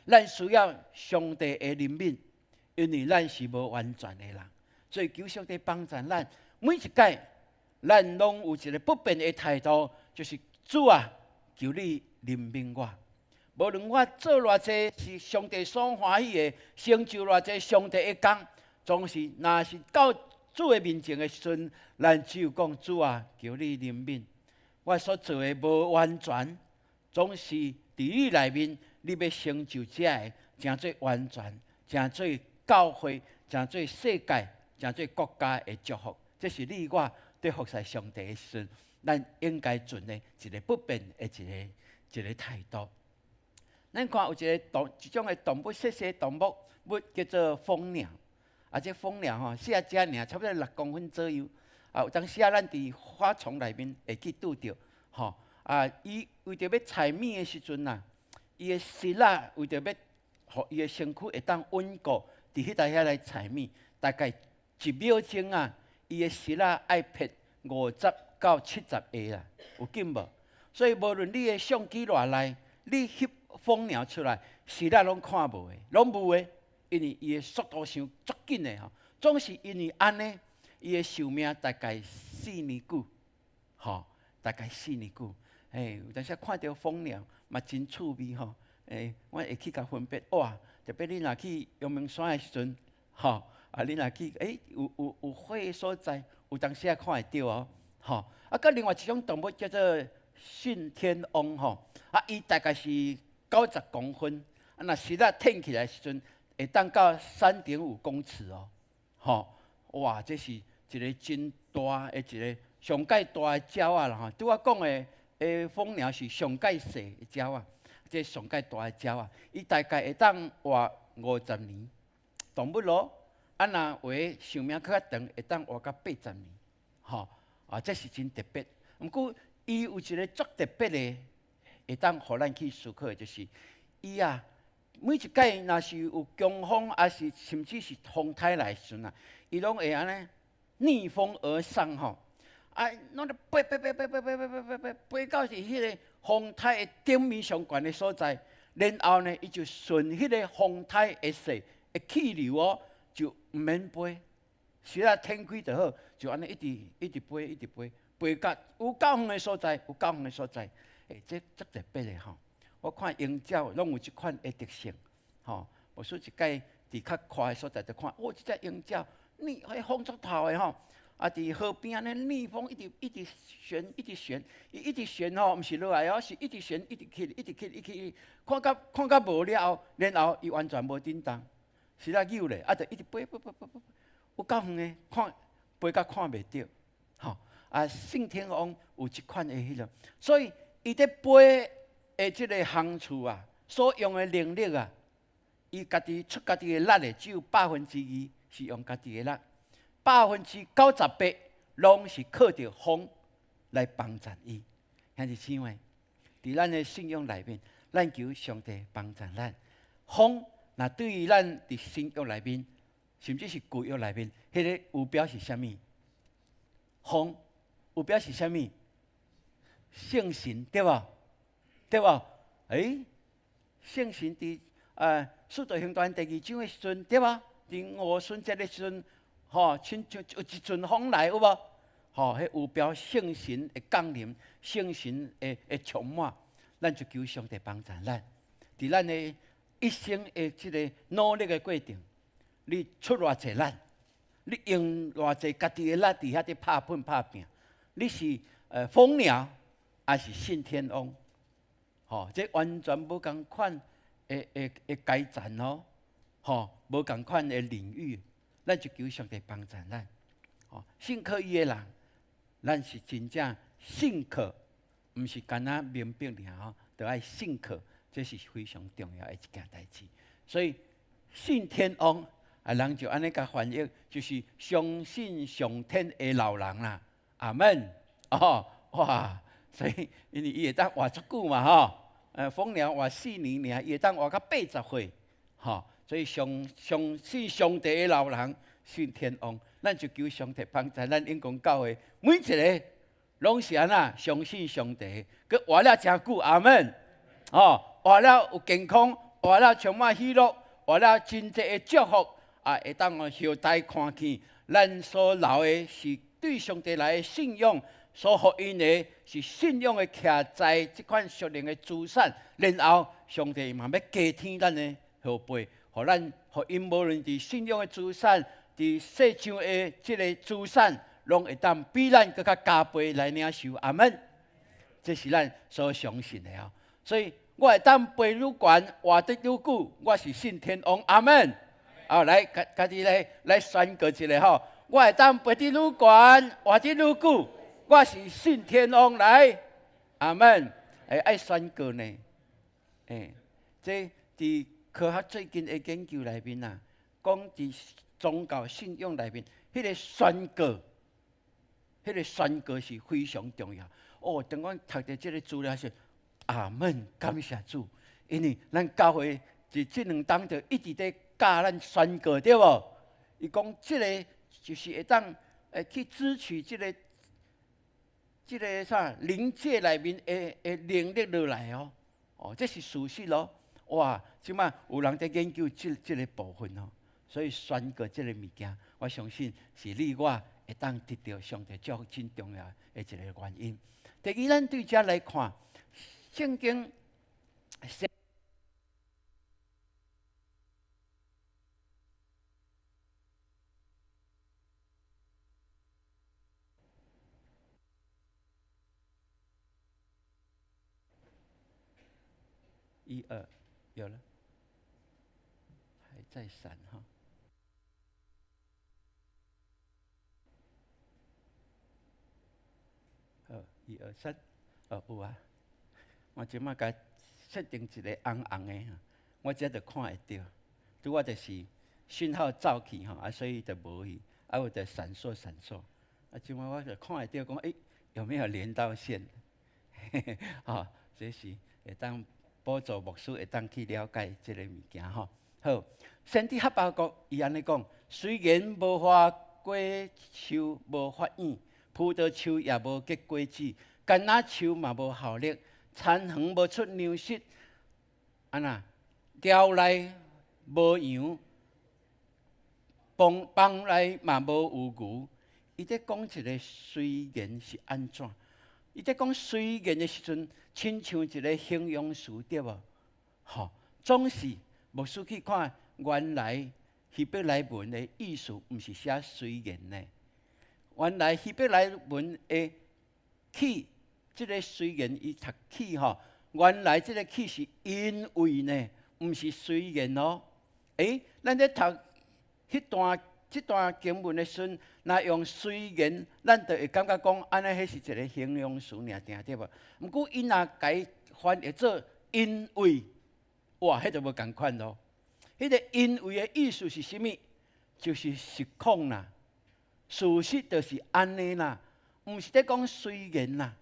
咱需要上帝的憐憫，因為咱是無完全的人，所以求上帝幫助咱。每一擺，咱攏有一个不變的態度，就是主啊，求你憐憫我。無論我做偌濟是上帝所歡喜的，成就偌濟上帝的工，總是若是到主的面前的時陣，咱只有講主啊，求你憐憫。我所做的無完全，總是佇你內面，你欲成就這个，成做完全，成做教會，成做世界，成做國家的祝福。這是你我佇服侍上帝的時陣，咱應該存的一个不變的一個態度。咱看有一種的動物，細細動物，物叫做蜂鳥。啊，這蜂鳥吼，細隻爾，差不多6公分左右。啊，有當時啊，咱佇花叢內面會去拄著，吼。啊，伊為著欲採蜜的時陣啊，伊的翼仔為著欲予伊的身軀會當穩固，佇彼搭遐來採蜜，大概1秒鐘啊，伊的翼仔愛拍50到70下啦，有緊無？所以無論你的相機偌利，你翕蜂鳥出來，翼仔攏看無的，攏霧的，因為伊的速度傷足緊的吼。總是因為按呢，伊的壽命大概4年久，吼，大概四年久。嘿，有當時看著蜂鳥嘛真趣味吼。我會去共分別，哇！特別你若去陽明山的時陣，吼，啊，你若去，有花的所在，有當時也看會著哦，吼。啊，閣另外一種動物叫做信天翁吼，啊，伊大概是90公分，啊，若翼仔挺起來時陣，會當到3.5公尺哦，吼，哇，這是一个真大的一个上蓋大的鳥仔啦吼。拄仔講的蜂鳥是上蓋細的鳥仔，這上蓋大的鳥仔，伊大概會當活50年。動物咯，啊若有的壽命較長，會當活到80年，吼啊，這是真特別。毋過，伊有一个足特別的，會當予咱去思考的，就是伊啊，每一擺若是有強風，抑是甚至是風颱來時陣啊，伊攏會按呢逆風而上吼，啊，攏咧飛飛飛飛飛飛飛飛飛飛飛到是彼个風颱的頂面上懸的所在，然後呢，伊就順彼个風颱的勢的氣流哦，就毋免飛，時啊天開就好，就按呢一直一直飛，一直飛，飛到有夠遠的所在，有夠遠的所在。欸，這足特別的吼！我看鷹鳥攏有這款的特性，吼。無說一擺佇較寬的所在就看，哦，這隻鷹鳥，逆彼風足透的吼，啊，佇河邊按呢逆風一直一直旋，一直旋，伊一直旋吼，毋是落來哦，是一直旋，一直去，一直去，一直去，看甲看甲無了後，然後伊完全無振動。是啦，扭咧，啊，就一直飛飛飛飛飛，有夠遠的，看飛甲看袂著，吼！啊，信天翁有這款的彼囉，所以伊佇飛的這个航次啊，所用的能力啊，伊家己出家己的力的只有2%是用家己的力，98%攏是靠著風來幫助伊。兄弟姊妹，佇咱的信仰內面，咱求上帝幫助咱。風若對於咱佇新約內面，甚至是舊約內面，彼个有表示啥物？風有表示啥物？聖神對無？對無？欸，聖神佇使徒行傳第二章的時陣對無？佇五旬節的時陣，吼，親像有一陣風來有無？吼，彼有表聖神的降臨，聖神的充滿，咱就求上帝幫助咱，佇咱的一生的這个努力的過程，你出偌濟力，你用偌濟家己的力佇遐佇拍噴拍拚，你是蜂鳥，抑是信天翁？吼，這完全無仝款的的的階層哦，吼，無仝款的領域，咱就求上帝幫助咱。吼，信靠伊的人，咱是真正信靠，毋是干焦明白爾吼，著愛信靠，這是非常重要的一件代誌。所以信天翁啊，人就按呢共翻譯，就是相信上天的老人啦。阿門。哦，哇！所以因為伊會當活足久嘛，吼。蜂鳥活4年爾，伊會當活到80歲，吼。所以相信上帝的老人信天翁，咱就求上帝幫助咱永光教會每一个攏是按怎相信上帝，閣活了誠久，阿門。哦，活了有健康，活了充滿喜樂，活了真濟的祝福，啊，會當予後代看見，咱所留的是對上帝來的信仰，所予𪜶的是信仰的徛在這款屬靈的資產，然後上帝嘛欲加添咱的後輩，予咱予𪜶無論佇信仰的資產，佇世上的這个資產，攏會當比咱閣較加倍來領受。阿門。這是咱所相信的哦。所以我會當飛愈懸，活得愈久，我是信天翁。阿門。啊，來，家家己來來宣告一下吼。我會當飛得愈懸，活得愈久，我是信天翁。來，阿門。欸，愛宣告呢？欸，這佇科學最近的研究內面啊，講佇宗教信仰內面，彼个宣告是非常重要。哦，當阮讀著這个資料時，阿門，感謝主，因為咱教會佇這兩冬就一直佇教咱宣告，對無？伊講這个就是會當去支取這个啥靈界內面的能力落來哦。哦，這是事實咯。哇，這擺有人佇研究這个部分哦，所以宣告這个物件，我相信是你我會當得著上帝祝福真重要的一个原因。第二，咱對這來看，聖經。一二，有了，還在閃哈。好，一二三，哦有啊。我這擺共設定一个紅紅的，我這就看會著。拄仔就是訊號走去吼，啊，所以就無去，啊，有就閃爍閃爍。啊，這擺我就看會著講，欸，有沒有連到線？吼，這是會當輔助牧師會當去了解這个物件吼。好，先知哈巴谷伊按呢講，雖然無花果樹無發湧，葡萄樹也無結果子，橄欖樹嘛無效力，田園無出糧食，按怎？牢內無羊，房房內嘛無有牛。伊咧講一个雖然是按怎？伊咧講雖然的時陣，親像一个形容詞對無？吼，總是牧師去看原來希伯來文的意思，毋是寫雖然呢。原來希伯來文的去，這个雖然伊讀去吼，原來這个去是因為呢，毋是雖然哦。欸，咱咧讀彼段這段經文的時陣，若用雖然，咱就會感覺講，按呢彼是一个形容詞爾定對無？毋過𪜶若共伊翻譯做因為，哇，彼就無仝款咯。彼个因為的意思是啥物？就是實況啦，事實就是按呢啦，毋是咧講雖然啦，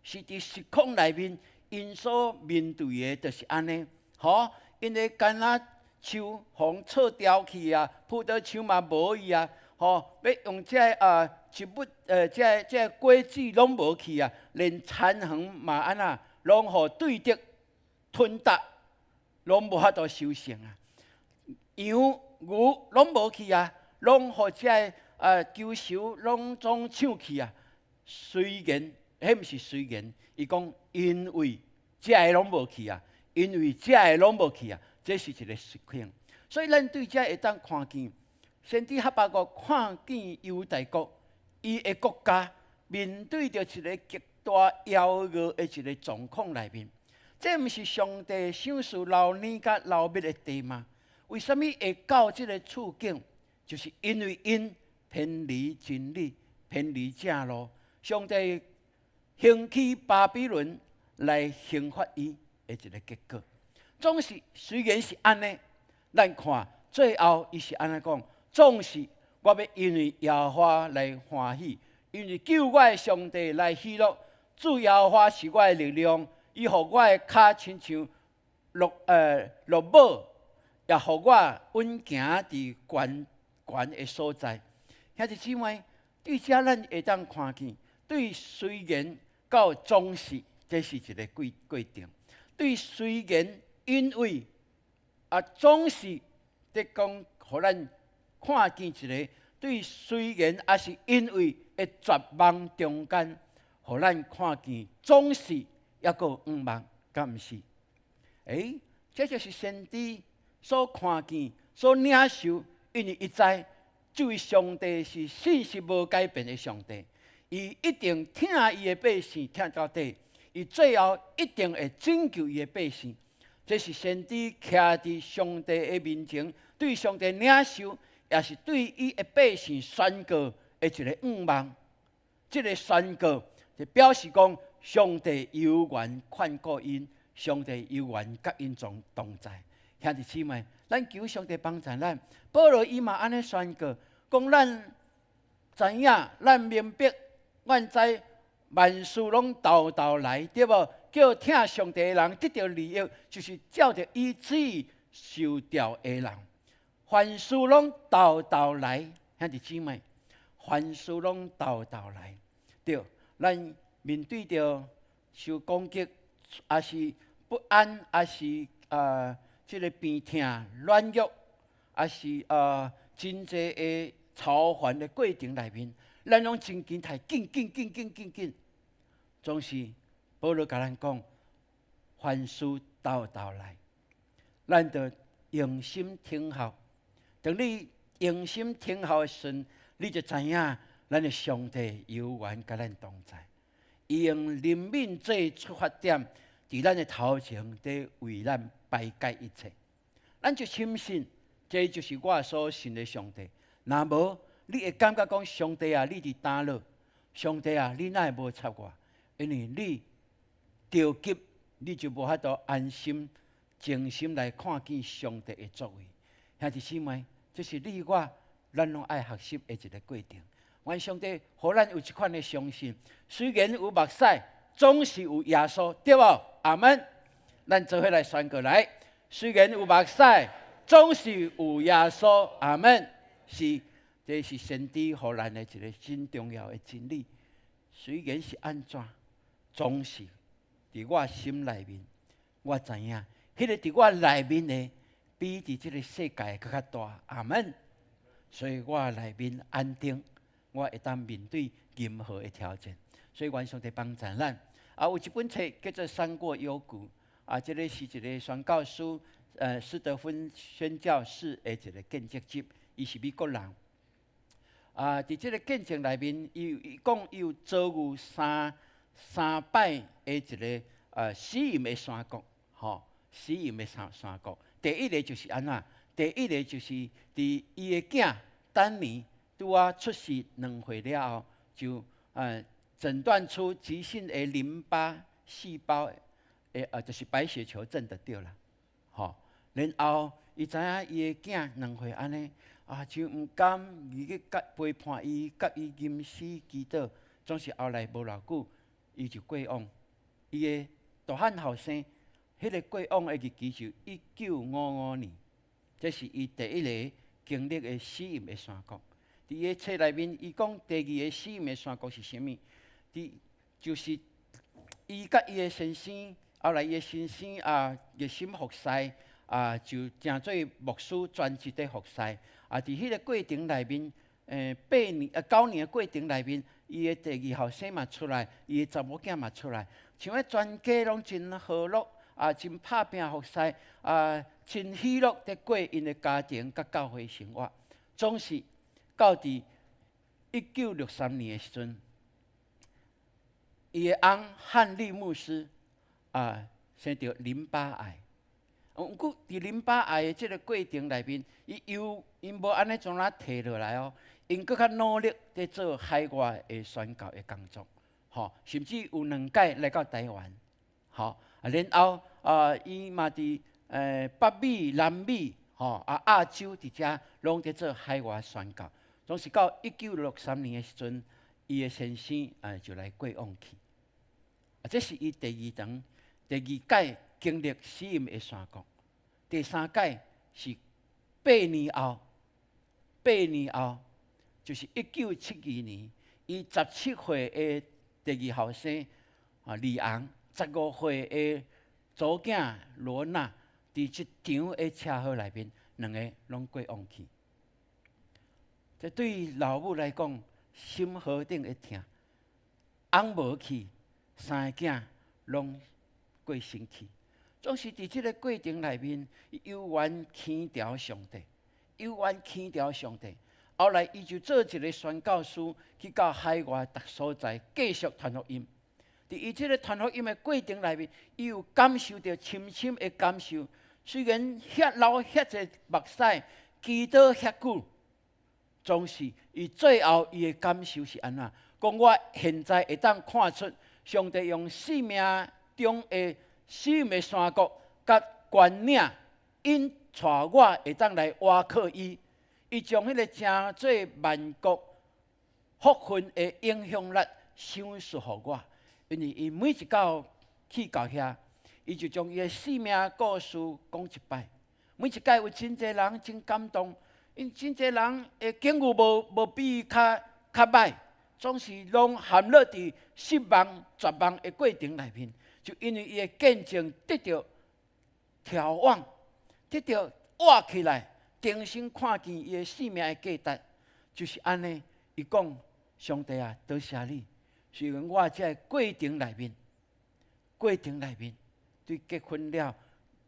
是佇實況內面，𪜶所面對的就是按呢，吼，𪜶的橄欖樹予銼掉去啊，葡萄樹嘛無去啊，吼，欲用這个啊植物這个這个果子攏無去啊，連田園嘛按怎，攏予對敵吞奪，攏無法度收成啊。羊牛攏無去啊，攏予這个啊禽獸攏總搶去啊。雖然，彼毋是雖然，伊講因為這个攏無去啊，因為這个攏無去啊，這是一个實況。所以咱對這會當看見，先知哈巴谷看見猶大國，伊的國家面對著一个極大夭噩的一个狀況內面，這毋是上帝賞賜流奶佮流蜜的地嗎？為啥物會到這个處境？就是因為𪜶偏離真理，偏離正路，上帝興起巴比倫來刑罰伊的一个結果。總是雖然是按呢，咱看最後伊是按呢講，總是我欲因為耶和華來歡喜，因為救我的上帝來喜樂。主耶和華是我的力量，伊予我的跤親像駱馬，也予我穩行佇懸懸的所在。兄弟姊妹，對這咱會當看見，對雖然到總是，這是一个過程。對雖然因為啊，總是佇講，予咱看見一个對雖然抑是因為的絕望中間，予咱看見總是猶閣有向望，敢毋是？欸，這就是先知所看見、所領受，因為伊知這位上帝是信實無改變的上帝，伊一定疼伊的百姓疼到底，伊最後一定會拯救伊的百姓。這是先知徛佇上帝的面前，對上帝領受，也是對伊的百姓宣告的一个向望。這个宣告就表示講，上帝猶原看顧𪜶，上帝猶原佮𪜶同在。兄弟姊妹，咱求上帝幫助咱。保羅伊嘛按呢宣告，講咱知影，咱明白，阮知萬事攏沓沓來，對無？叫疼上帝的人得著利益，就是照著伊旨意受召的人。凡事攏沓沓來，兄弟姊妹，凡事攏沓沓來，對。咱面對著受攻擊，抑是不安，抑是這个病痛、軟弱，抑是真濟的操煩的過程內面，咱攏真緊刣，緊緊緊緊緊緊，總是保羅共咱講，凡事沓沓來，咱著用心聽候。當你用心聽候的時陣，你就知影咱的上帝猶原佮咱同在。伊用憐憫做出發點，佇咱的頭前，佇為咱排解一切。咱就深信，這就是我所信的上帝。若無，你會感覺講上帝啊，你佇佗落？上帝啊，你哪會無插我？因為你著急，你就無法度安心、靜心來看見上帝的作為。兄弟姊妹，這是你我咱攏愛學習的一个過程。願上帝予咱有這款的相信，雖然有目屎，總是有耶穌，對無？阿門。咱做伙來宣告來，雖然有目屎，總是有耶穌，阿門。是，這是先知予咱的一个真重要的真理。雖然是按怎，總是佇我心內面，我知影，彼个佇我內面的，比佇這个世界閣較大。阿門。所以我內面安定，我會當面對任何的挑戰。所以願上帝幫助咱。啊，有一本冊叫做《山過幽谷》，啊，這个是一个宣教師，斯德芬宣教士的一个見證集，伊是美國人。啊，佇這个見證內面，伊講伊有遭遇三擺的一个死蔭的山谷，吼，死蔭的山谷。第一个就是按怎？第一个就是佇伊的囝丹尼拄仔出世2歲了後，就診斷出急性的淋巴細胞的就是白血球症就對啦，吼。然後伊知影伊的囝兩歲按呢，啊，就毋甘入去佮陪伴伊，佮伊吟詩祈禱，總是後來無偌久，伊就過往。伊的大漢後生，彼个過往的日期就1955年，這是伊第一个經歷的死蔭的山谷。佇伊的冊內面，伊講第二个死蔭的山谷是啥物？佇就是伊佮伊的先生，後來伊的先生啊熱心服侍，啊就成做牧師專職佇服侍。啊，佇彼个過程內面，8年啊9年的過程內面，伊的第二後生嘛出來，伊的查某囝嘛出來，像彼全家攏真和樂，啊，真拍拚服侍，啊，真喜樂佇過𪜶的家庭佮教會生活。總是到佇1963年的時陣，伊的翁漢利牧師啊，生著淋巴癌。毋過佇淋巴癌的這个過程內面，伊又𪜶無按呢怎啊退落來哦，𪜶閣較努力佇做海外的宣教的工作，吼，甚至有兩擺來到台灣，吼，啊，然後啊，伊嘛佇北美、南美，吼，啊亞洲佇遮攏佇做海外宣教。總是到1963年的時陣，伊的先生啊就來過往去。啊，這是伊第二場、第二擺經歷死蔭的山谷。第三擺是八年後，八年後就是1972年，伊17歲的第二後生啊李昂，15歲的查囝羅娜，佇這場的車禍內面，兩个攏過往去。這對老母來講，心何等的疼。翁無去，三个囝攏過身去。總是佇這个過程內面，伊猶原牽牢上帝，猶原牽牢上帝。後來，伊就做一个宣教師，去到海外逐所在繼續傳福音。佇伊這个傳福音的過程內面，伊有感受著深深的感受。雖然遐流遐濟目屎，祈禱遐久，總是伊最後伊的感受是按怎？講我現在會當看出，上帝用生命中的死蔭的山谷，佮關嶺引帶我會當來倚靠伊。伊將彼个成做萬國福分的影響力賞賜予我，因為伊每一擺去到遐，伊就將伊的生命故事講一擺。每一擺有真濟人真感動，因真濟人的境遇無比伊較䆀，總是攏陷落佇失望、絕望的過程內面，就因為伊的見證得著眺望，得著活起來。重新看見伊的生命的價值，就是按呢。伊講：上帝啊，多謝你。雖然我這个過程內面，過程內面，對結婚了，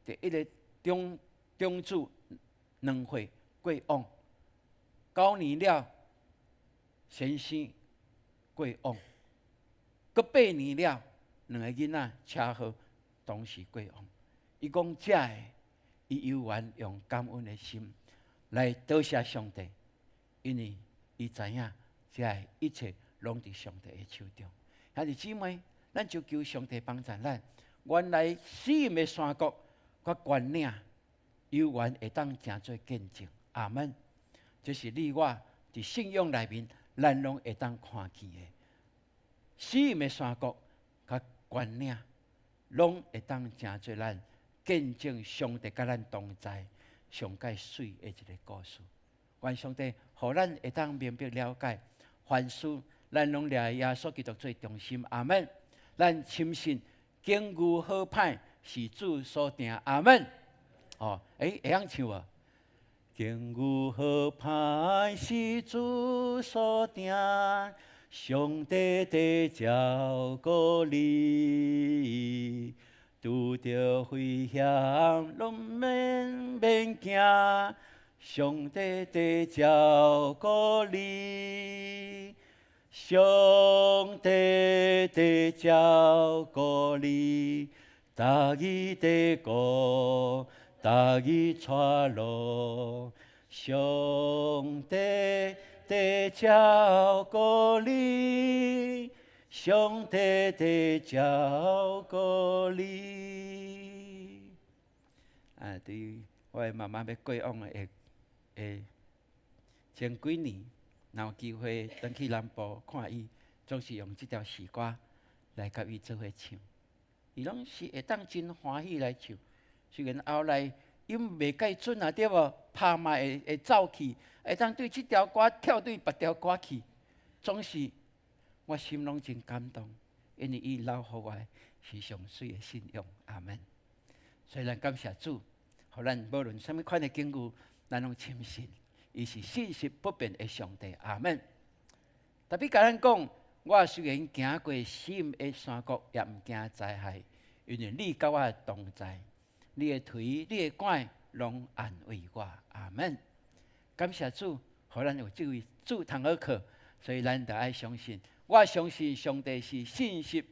第一个長子2歲過往，9年了，先生過往，閣八年了，兩个囡仔車禍同時過往。伊講這个，伊猶原用感恩的心來多謝上帝，因為伊知影這个一切攏佇上帝的手中。兄弟姊妹，咱就求上帝幫助咱。原來死蔭的山谷，佮懸嶺，有緣會當成做見證。阿門。這是你我佇信仰內面，咱攏會當看見的。死蔭的山谷佮懸嶺，攏會當成做咱見證上帝佮咱同在，上蓋媠的一个故事。願上帝予咱會當明白了解，凡事咱攏掠耶穌基督做中心。阿門。咱深信境遇好歹是主所定。阿門。哦，欸，會曉唱無？境遇好歹是主所定，上帝在照顧你，拄著危險攏免免驚，上帝在照顧你，上帝在照顧你，逐日在顧，逐日帶路，上帝在照顧你，上帝在照顧你。啊，對我的媽媽欲過往的的前幾年，若有機會轉去南部看伊，總是用這條詩歌來共伊做伙唱。伊攏是會當真歡喜來唱。雖然後來音袂蓋準啊，對無？拍嘛會會走去，會當對這條歌跳對別條歌去，總是我心攏真感動，因為伊留予我的是上媠的信仰。阿門。所以咱感謝主，予咱無論啥物款的境遇，咱攏深信伊是信實不變的上帝。阿門。特別共咱講，我雖然行過死蔭的山谷，也毋驚災害，因為你佮我同在。你的槌、你的拐，攏安慰我。阿門。感謝主，予咱有這位主通好靠，所以咱就愛相信。我相信上帝是信實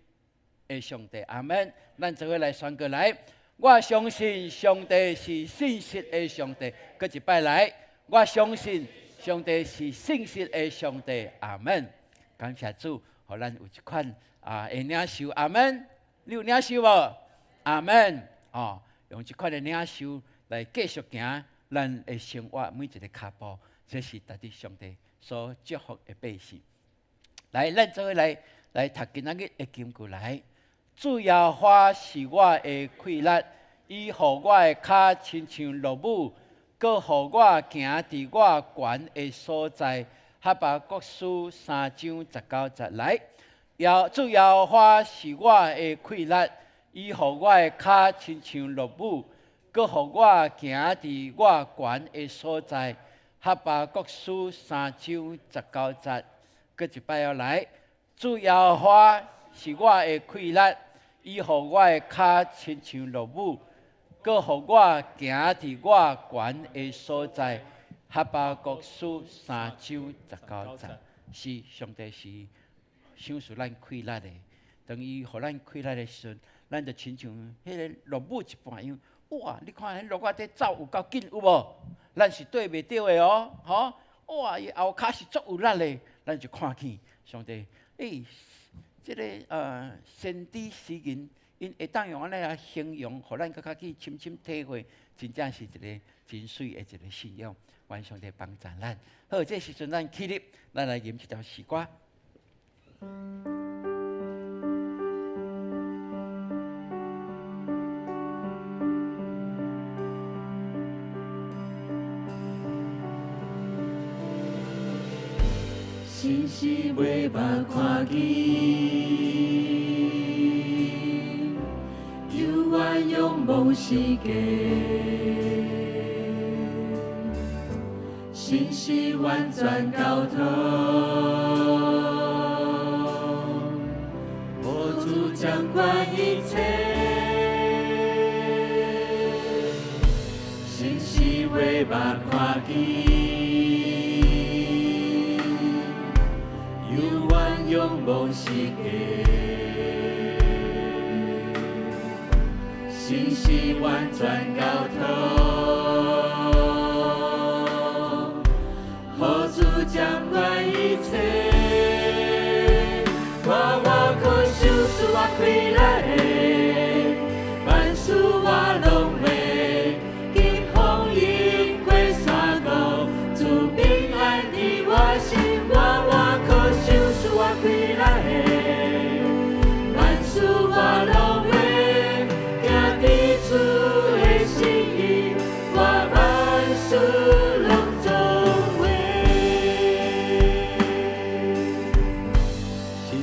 的上帝。阿門。咱做伙來宣告來。我相信上帝是信實的上帝。閣一擺來，我相信上帝是信實的上帝。阿門。感謝主，予咱有這款啊的領受。阿門。你有領受無？阿門。哦。用這款的領受來繼續行咱的生活每一个跤步，這是值得上帝所祝福的百姓。來，咱做伙來來讀今仔日的金句來。主耶和華是我的氣力，伊予我的跤親像駱母，閣予我行佇我懸的所在。哈巴谷書3章19節來。主耶和華是我的氣力。伊予我的跤親像駱母，閣予我行佇我懸的所在。哈巴谷書3章19節，閣一擺又來。主耶和華是我的氣力，伊予我的跤親像駱母，閣予我行佇我懸的所在。哈巴谷書3章19節，是上帝是賞賜咱氣力的。當伊予咱氣力的時陣，咱就親像彼个駱母一般樣。哇！你看彼駱仔佇走有夠緊有無？咱是綴袂著的哦，吼！哇！伊後跤是足有力的，咱就看見上帝，欸，這个先知詩人，𪜶會當用按呢來形容，予咱閣較去深深體會，真正是一个真媠的一个信仰。願上帝幫助咱。好，這時陣咱起立，咱來吟這條詩歌。信是袂捌看見，猶原仰望世界。信是完全交託，予主掌管一切。信是袂捌看見，猶原仰望世界。信是完全交託，予主掌管一切。我倚靠賞賜我氣力的，萬事我攏會，緊風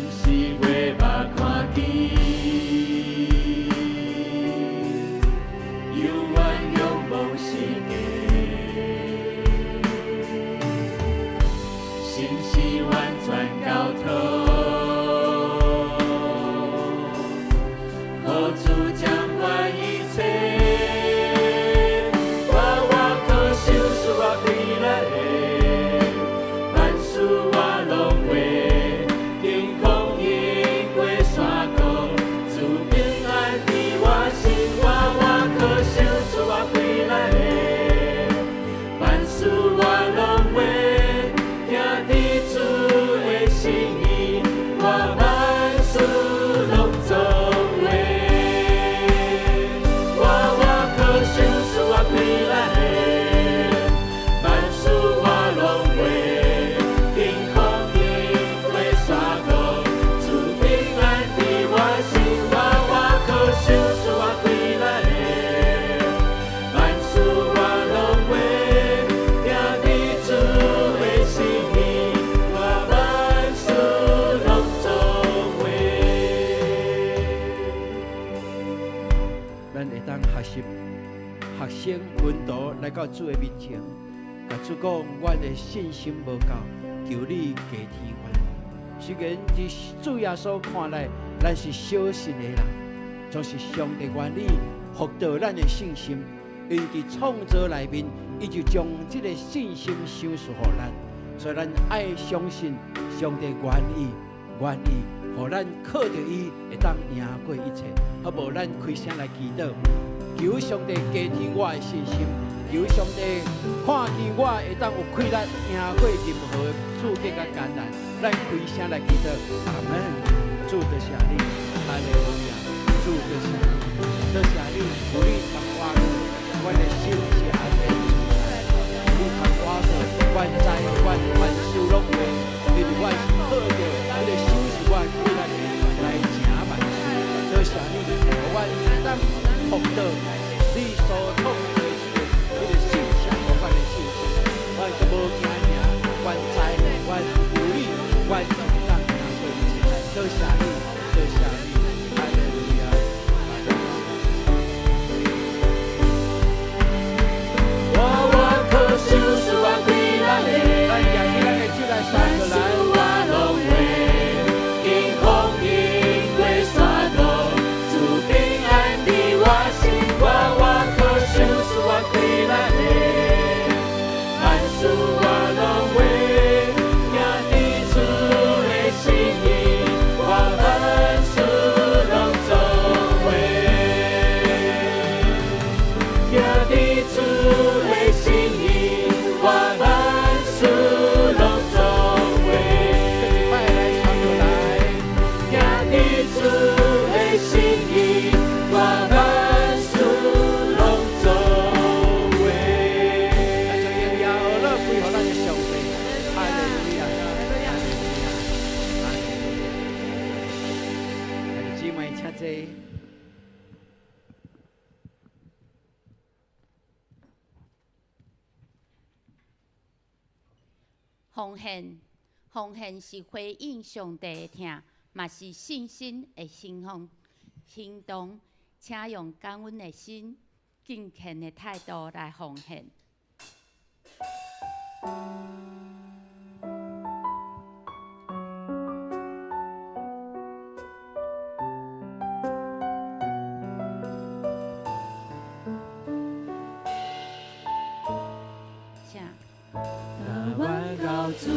是袂捌看見，猶原仰望世界，心是完全交託，予主掌管一切。我倚靠賞賜我氣力的，萬事我攏會，經風雲過山谷，主平安佇我心。我倚靠賞賜我氣力的，萬事我攏會，行佇主的心意，我萬事攏總會。我倚靠賞賜我氣力的，萬事我攏會，經風雲過山谷，主平安佇我心。我倚靠賞賜我氣力的，萬事我攏會，行佇主的心意，我萬事攏總會。咱會當學習學生門徒來到主的面前，共主講，阮的信心無夠，求你加添阮。雖然佇主耶穌看來，咱是小信的人，總是上帝願意復導咱的信心，因為佇創造內面，伊就將這个信心賞賜予咱，所以咱愛相信上帝願意，予咱靠著伊會當贏過一切。好無？咱開聲來祈禱，求上帝加添我的信心，求上帝看見我會當有氣力贏過任何刺激佮艱難。咱開聲來祈禱，阿門。主多謝你，哈利路亞。主多謝你，多謝你，有你同我過，阮的心是安然自在。有你同我過，阮知阮萬事攏會，因為阮是靠著彼个賞賜我氣力的來成萬事。多謝你，予阮會當復導你所創造的這个信心，予阮的信心，阮閣無驚嚇，阮知阮有你，阮就會當贏過一切。多謝你，多謝你，哈利路亞，哈利路亞。我倚靠賞賜我氣力的，咱舉起咱的手來三個來。我攏會，經風雲過山谷，主平安佇我心。我倚靠賞賜我氣力的，萬事我攏會，行佇主的心意，我萬事攏總會。行佇主的心意，我萬事攏總會。閣一擺來三個來。行佇主的心意，我萬事攏總會。咱將榮耀樂歸予咱的上帝，哈利路亞，哈利路亞，哈利路亞。兄弟姊妹，請坐。奉獻，奉獻是回應上帝的疼，嘛是信心的行動。行動，請用感恩的心、敬虔的態度來奉獻。請。但願到主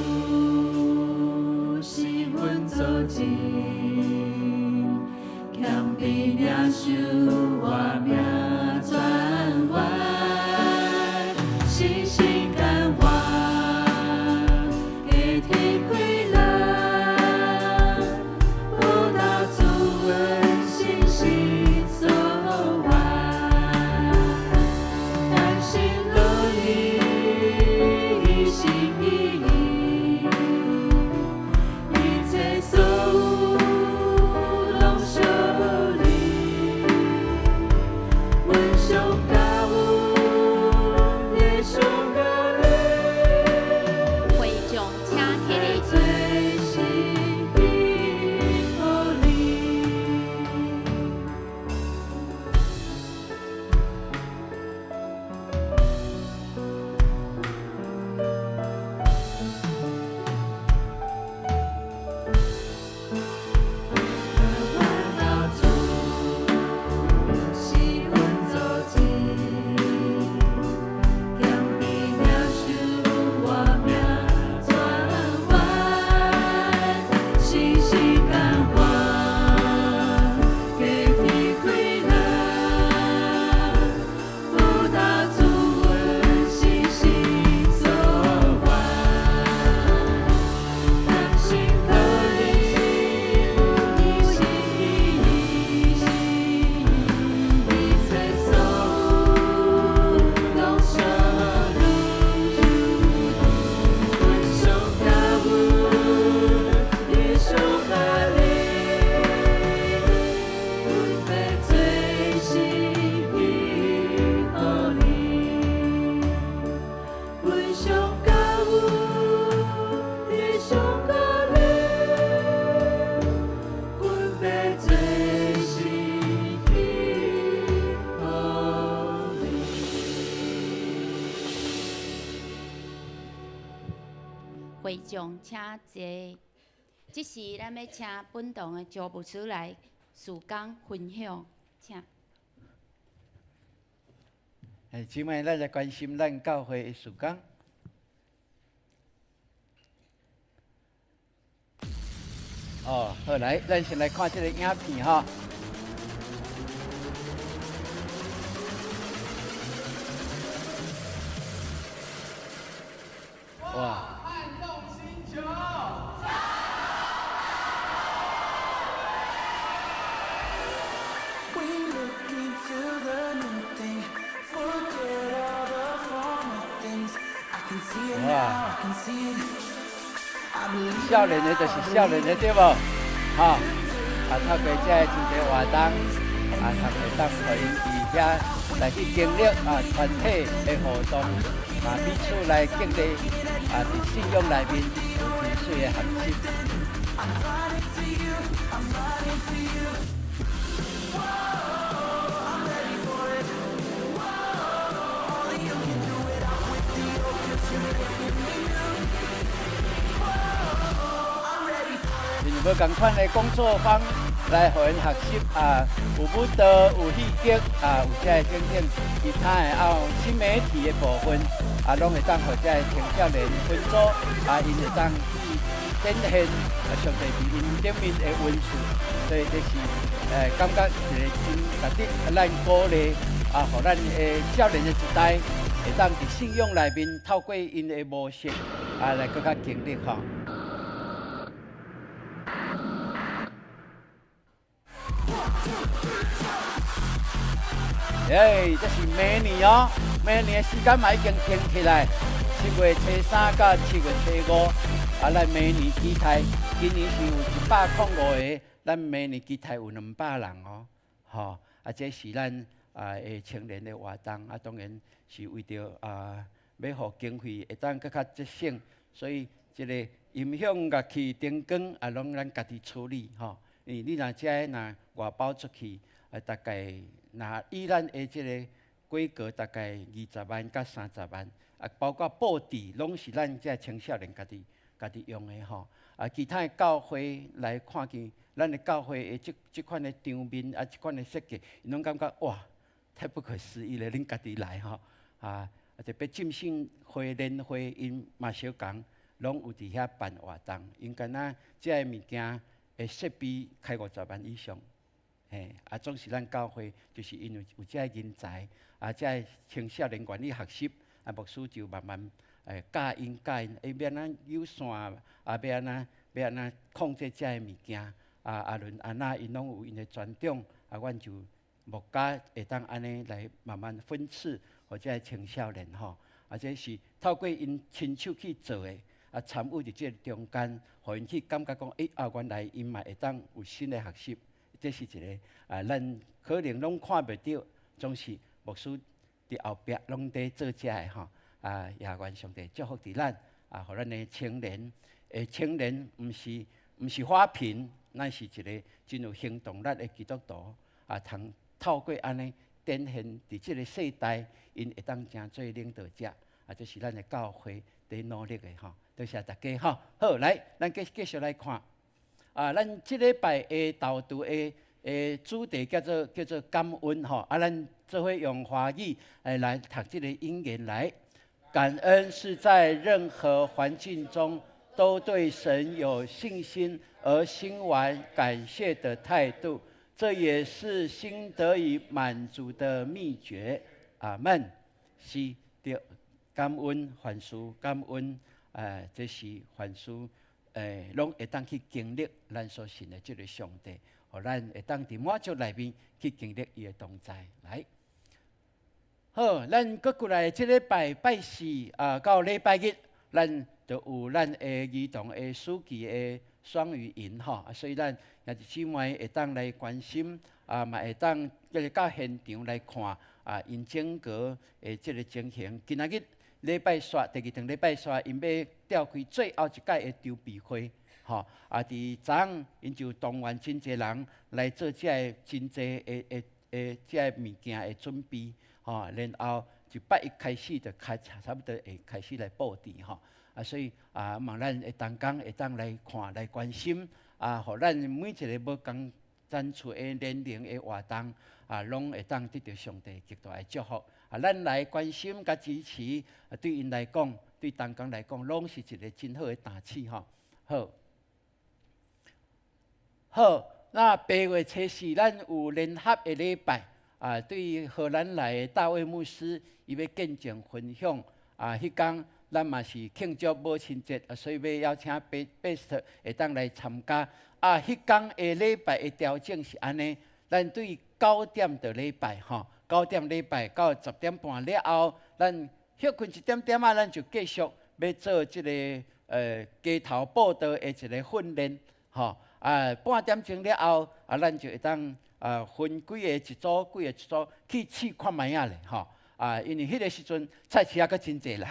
是阮做證，謙卑領受活命泉源，信心甘願，加添氣力，報答主恩，信心所願，甘心樂意，一心一意，一切所有攏屬你。眾請坐。這時，咱欲請本堂的周牧師來事工分享，請。哎，姊妹，咱來關心咱教會的事工。哦，好來，咱先來看這个影片吼。哇！撼動星球。哇！少年的就是少年的對無？吼！啊，透過這个真濟活動，啊，通會當予𪜶佇遐來去經歷啊團體的活動，啊彼此來建立啊佇信仰內面有真媠的學習。無仝款的工作坊來予𪜶學習啊，有舞蹈，有戲劇啊，有這个等等其他的啊，有新媒體的部分啊，攏會當予這个青少年分組啊，𪜶會當去展現啊上帝佇𪜶頂面的恩賜，所以這是感覺一个真值得咱鼓勵啊，予咱的少年的一代會當佇信仰內面透過𪜶的模式啊，來閣較經歷吼。欸，這是明年哦，明年的時間嘛已經定起來，7月初3到7月初5。啊，咱明年期待，今年是有105個，咱明年期待有200人哦，吼，啊，這是咱啊的青年的活動，啊，當然是為著啊，欲予經費會當閣較節省，所以這个音響、樂器、燈光啊，攏咱家己處理吼。因為你若這个若外包出去，啊，大概若以咱的這个規格，大概20萬到30萬，啊，包括布置，攏是咱這青少年家己家己用的吼。啊，其他的教會來看見咱的教會的這這款的場面啊，這款的設計，𪜶攏感覺哇，太不可思議了！恁家己來吼，啊，特別浸信會聯會𪜶嘛相仝，攏有佇遐辦活動，𪜶敢若這个物件的設備開50萬以上，嘿，啊，總是咱教會就是因為有這个人才，啊，這个青少年願意學習，啊，牧師就慢慢教𪜶教𪜶，欸，欲按怎有線，啊，欲按怎欲按怎控制這个物件，啊，阿倫阿娜𪜶攏有𪜶的專長，啊，阮就牧家會當按呢來慢慢分賜，予這个青少年吼，啊，這是透過𪜶親手去做的。啊，參與佇這个中間，予𪜶去感覺講，欸，啊，原來𪜶嘛會當有新的學習，這是一个啊，咱可能攏看袂著，總是牧師佇後壁攏佇做這个吼。啊，也願上帝祝福佇咱，啊，予咱的青年，的青年毋是花瓶，咱是一个真有行動力的基督徒，啊，通透過按呢展現佇這个世代，𪜶會當成做領導者，啊，這是咱的教會佇努力的吼。多謝大家吼，好，來，咱繼繼續來看。啊，咱這禮拜的導讀的的主題叫做叫做感恩吼。啊，咱做伙用華語來讀這个引言來。感恩是在任何環境中都對神有信心而心懷感謝的態度，這也是心得以滿足的秘訣。阿門。是，對，感恩凡事感恩。這是凡事，攏會當去經歷咱所信的這个上帝，予咱會當佇滿足內面去經歷伊的同在。來，好，咱閣過來這禮拜拜四啊，到禮拜日，咱就有咱的兒童的暑期的雙語營吼，所以咱兄弟姊妹會當來關心，啊，嘛會當這个到現場來看啊，𪜶整個的這个情形。今仔日禮拜四，第二頓禮拜四，𪜶欲召開最後一屆的籌備會，吼，啊，佇昨昏𪜶就動員真濟人來做這个真濟的的的這个物件的準備，吼，然後就拜一開始就開差不多會開始來布置，吼。啊，所以啊，望咱的同工會當來看來關心，啊，予咱每一个無仝層次的年齡的活動，啊，攏會當得著上帝極大的祝福。啊，咱來關心佮支持，啊，對𪜶來講，對同工來講，攏是一个真好的擔子吼。好，好，那8月初4，咱有聯合的禮拜，啊，對荷蘭來的大衛牧師，伊欲見證分享，啊，彼工咱嘛是慶祝母親節，啊，所以欲邀請 Best 會當來參加。啊，彼工的禮拜的調整是按呢，咱對9點就禮拜吼，九點禮拜到10點半了後，咱歇睏一點點仔，咱就繼續欲做這个街頭佈道的一个訓練，吼。啊，半點鐘了後，啊，咱就會當啊分幾个一組，幾个一組去試看覓仔咧，吼。啊，因為彼个時陣菜市仔閣真濟人，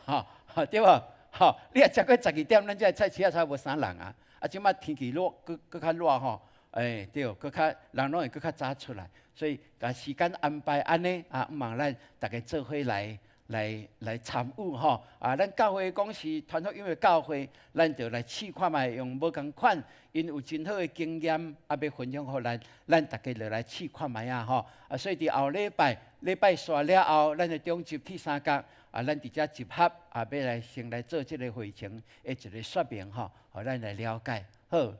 吼，對無？吼，你若超過12點，咱這个菜市仔才無啥人啊。啊，這擺天氣熱，閣閣較熱吼，欸，對，閣較人攏會閣較早出來，所以共時間安排按呢，啊，望咱逐家做伙來來來參與吼。啊，咱教會講是傳福音的教會，咱就來試看覓，用無仝款，𪜶有真好的經驗，啊，欲分享予咱，咱逐家就來試看覓仔吼。啊，所以佇後禮拜禮拜煞了後，咱的長執去三角，啊，咱佇遮集合，啊，欲來先來做這个會程的一个說明吼，予咱來了解。好，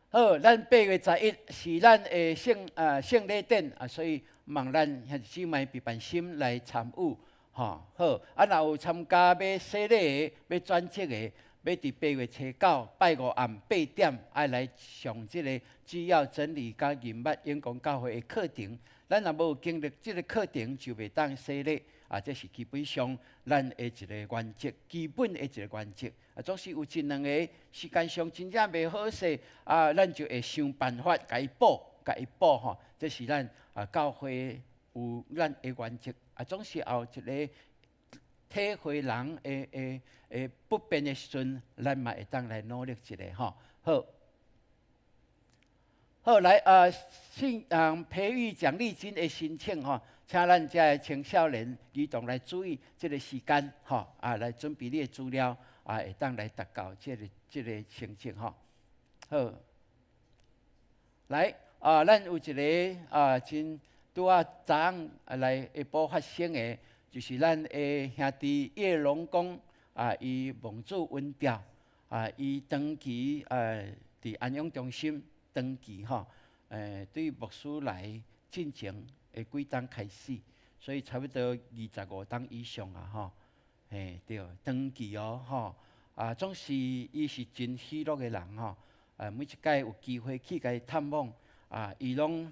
好，咱8月11是咱的聖禮典啊，所以望咱兄弟姊妹備辦心來參與，吼，好。啊，若有參加欲洗禮的、欲轉職的，欲佇8月初9拜五暗8點愛來上這个主要真理佮人物永光教會的課程。咱若無經歷這个課程，就袂當洗禮。啊，這是基本上咱的一个原則，基本的一个原則。啊，總是有一兩个時間上真正袂好勢，啊，咱就會想辦法共伊補，共伊補吼。這是咱啊教會有咱的原則。啊，總是有一个體會人的的的不便的時陣，咱嘛會當來努力一下吼。好，好來啊，信仰培育獎勵金的申請吼，請咱遮的青少年兒童來注意這个時間吼，啊，來準備你的資料，啊，會當來達到這个申請吼。好，來啊，咱有一个啊，真拄仔昨昏來下晡發生的，就是咱的兄弟葉龍公啊，伊望主恩召啊，伊長期佇安養中心長期吼，對牧師來進前的幾冬開始，所以差不多25冬以上啊吼，嘿對，長期哦吼，啊總是伊是真喜樂的人吼，啊每一擺有機會去共伊探訪，啊伊攏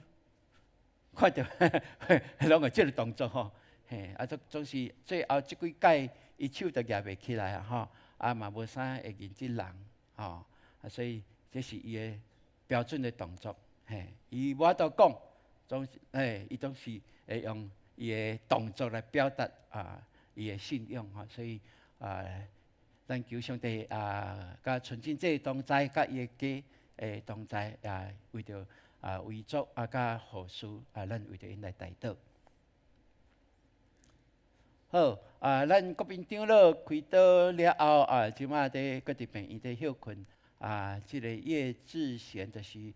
看著攏會這个動作吼，嘿啊總總是最後這幾擺伊手就舉袂起來啊吼，啊嘛無啥會認得人吼，啊所以這是伊的標準的動作，嘿，伊無法度講，總是嘿，伊總是會用伊的動作來表達啊，伊的信仰吼，所以啊，咱求上帝啊，佮純真這同在，佮伊的家的同在啊，為著啊遺囑啊，佮後事啊，咱為著𪜶來代禱。好啊，咱國賓長老開刀了後啊，這馬佇閣佇病院佇歇睏啊，這个葉志賢就是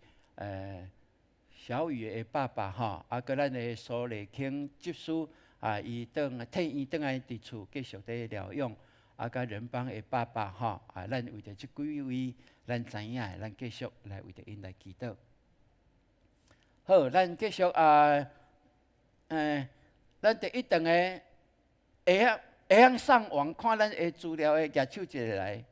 小雨的爸爸吼，啊，閣咱的蘇麗卿執事啊，伊轉退院轉來佇厝繼續佇療養，啊，佮仁邦的爸爸吼，啊，咱為著這幾位，咱知影的，咱繼續來為著𪜶來祈禱。好，咱繼續啊，咱第一段的會曉上網看咱的資料的，舉手一下來。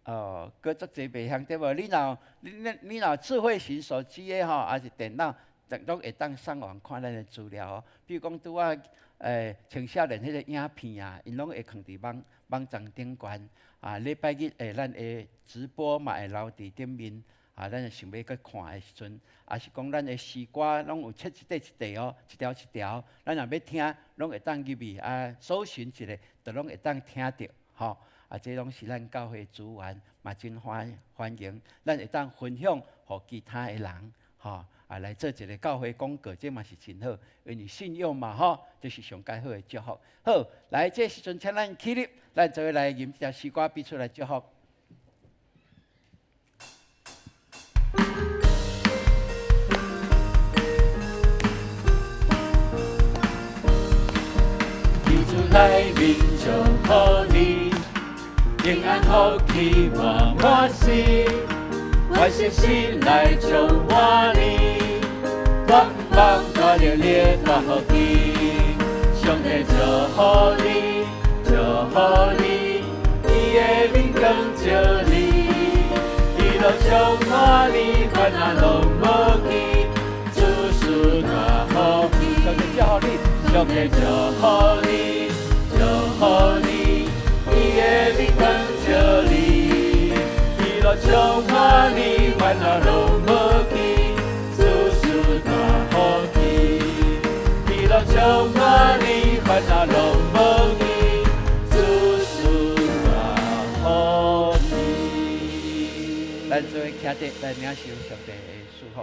哦，閣足濟袂曉對無？你若你你你若智慧型手機的吼，抑是電腦，攏會當上網看咱的資料哦。比如講拄仔青少年彼個影片啊，𪜶攏會囥佇網站頂懸。啊，禮拜日的咱的直播嘛會留佇頂面。啊，咱若想欲閣看的時陣，抑是講咱的詩歌攏有切一塊一塊哦，一條一條，咱若欲聽，攏會當入去啊，搜尋一下，就攏會當聽著，吼。啊，這攏是咱教會資源，嘛真歡迎，咱會當分享予其他的人，吼。啊，來做一个教會廣告，這嘛是真好，因為信仰嘛吼，這是上蓋好的祝福。好，來，這時陣請咱起立，咱做伙來吟這條詩歌，彼此來祝福。主來面祝福你，平安福氣滿滿心，願信心來充滿你，願望大能力大福氣，上帝祝福你，祝福你，伊的面光照你，喜樂充滿你，煩惱攏無去，諸事大福氣，上帝祝福你，上帝祝福你，祝福你，伊的面光照你，喜樂充滿你，煩惱攏無去，諸事大福氣，喜樂充滿你，煩惱攏無去，諸事大福氣。咱做伙徛佇來領受上帝的祝福。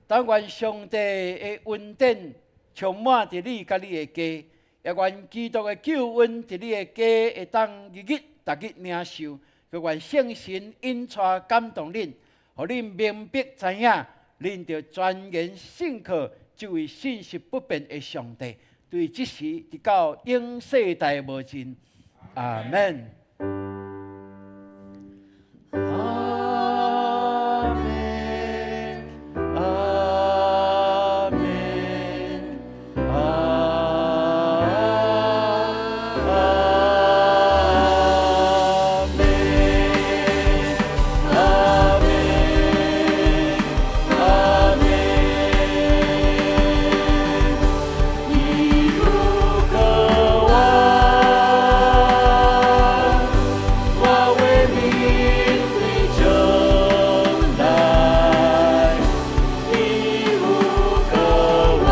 但願上帝的恩典充滿佇你佮你的家，也願基督的救恩佇你的家會當日日逐日領受。閣願聖神引帶感動恁，予恁明白知影，恁著全然信靠這位信實不變的上帝，對這時直到永世代無盡。阿門。阿門，阿門，阿門，阿門，阿門。一路渴望，我為你的將來，一無渴望，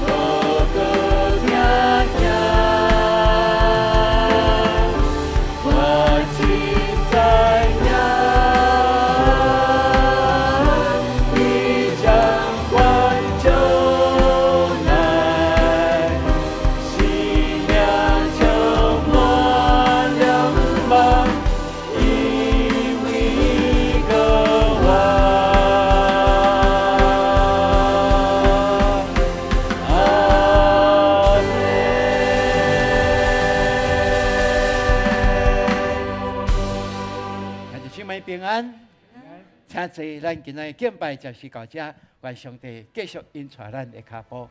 無閣聽聽，我真知影，你掌管將來，生命充滿了盼望，因為渴望。阿門。兄弟姊妹平安，請坐。咱今仔日敬拜暫時到這，願上帝繼續引帶咱的跤步。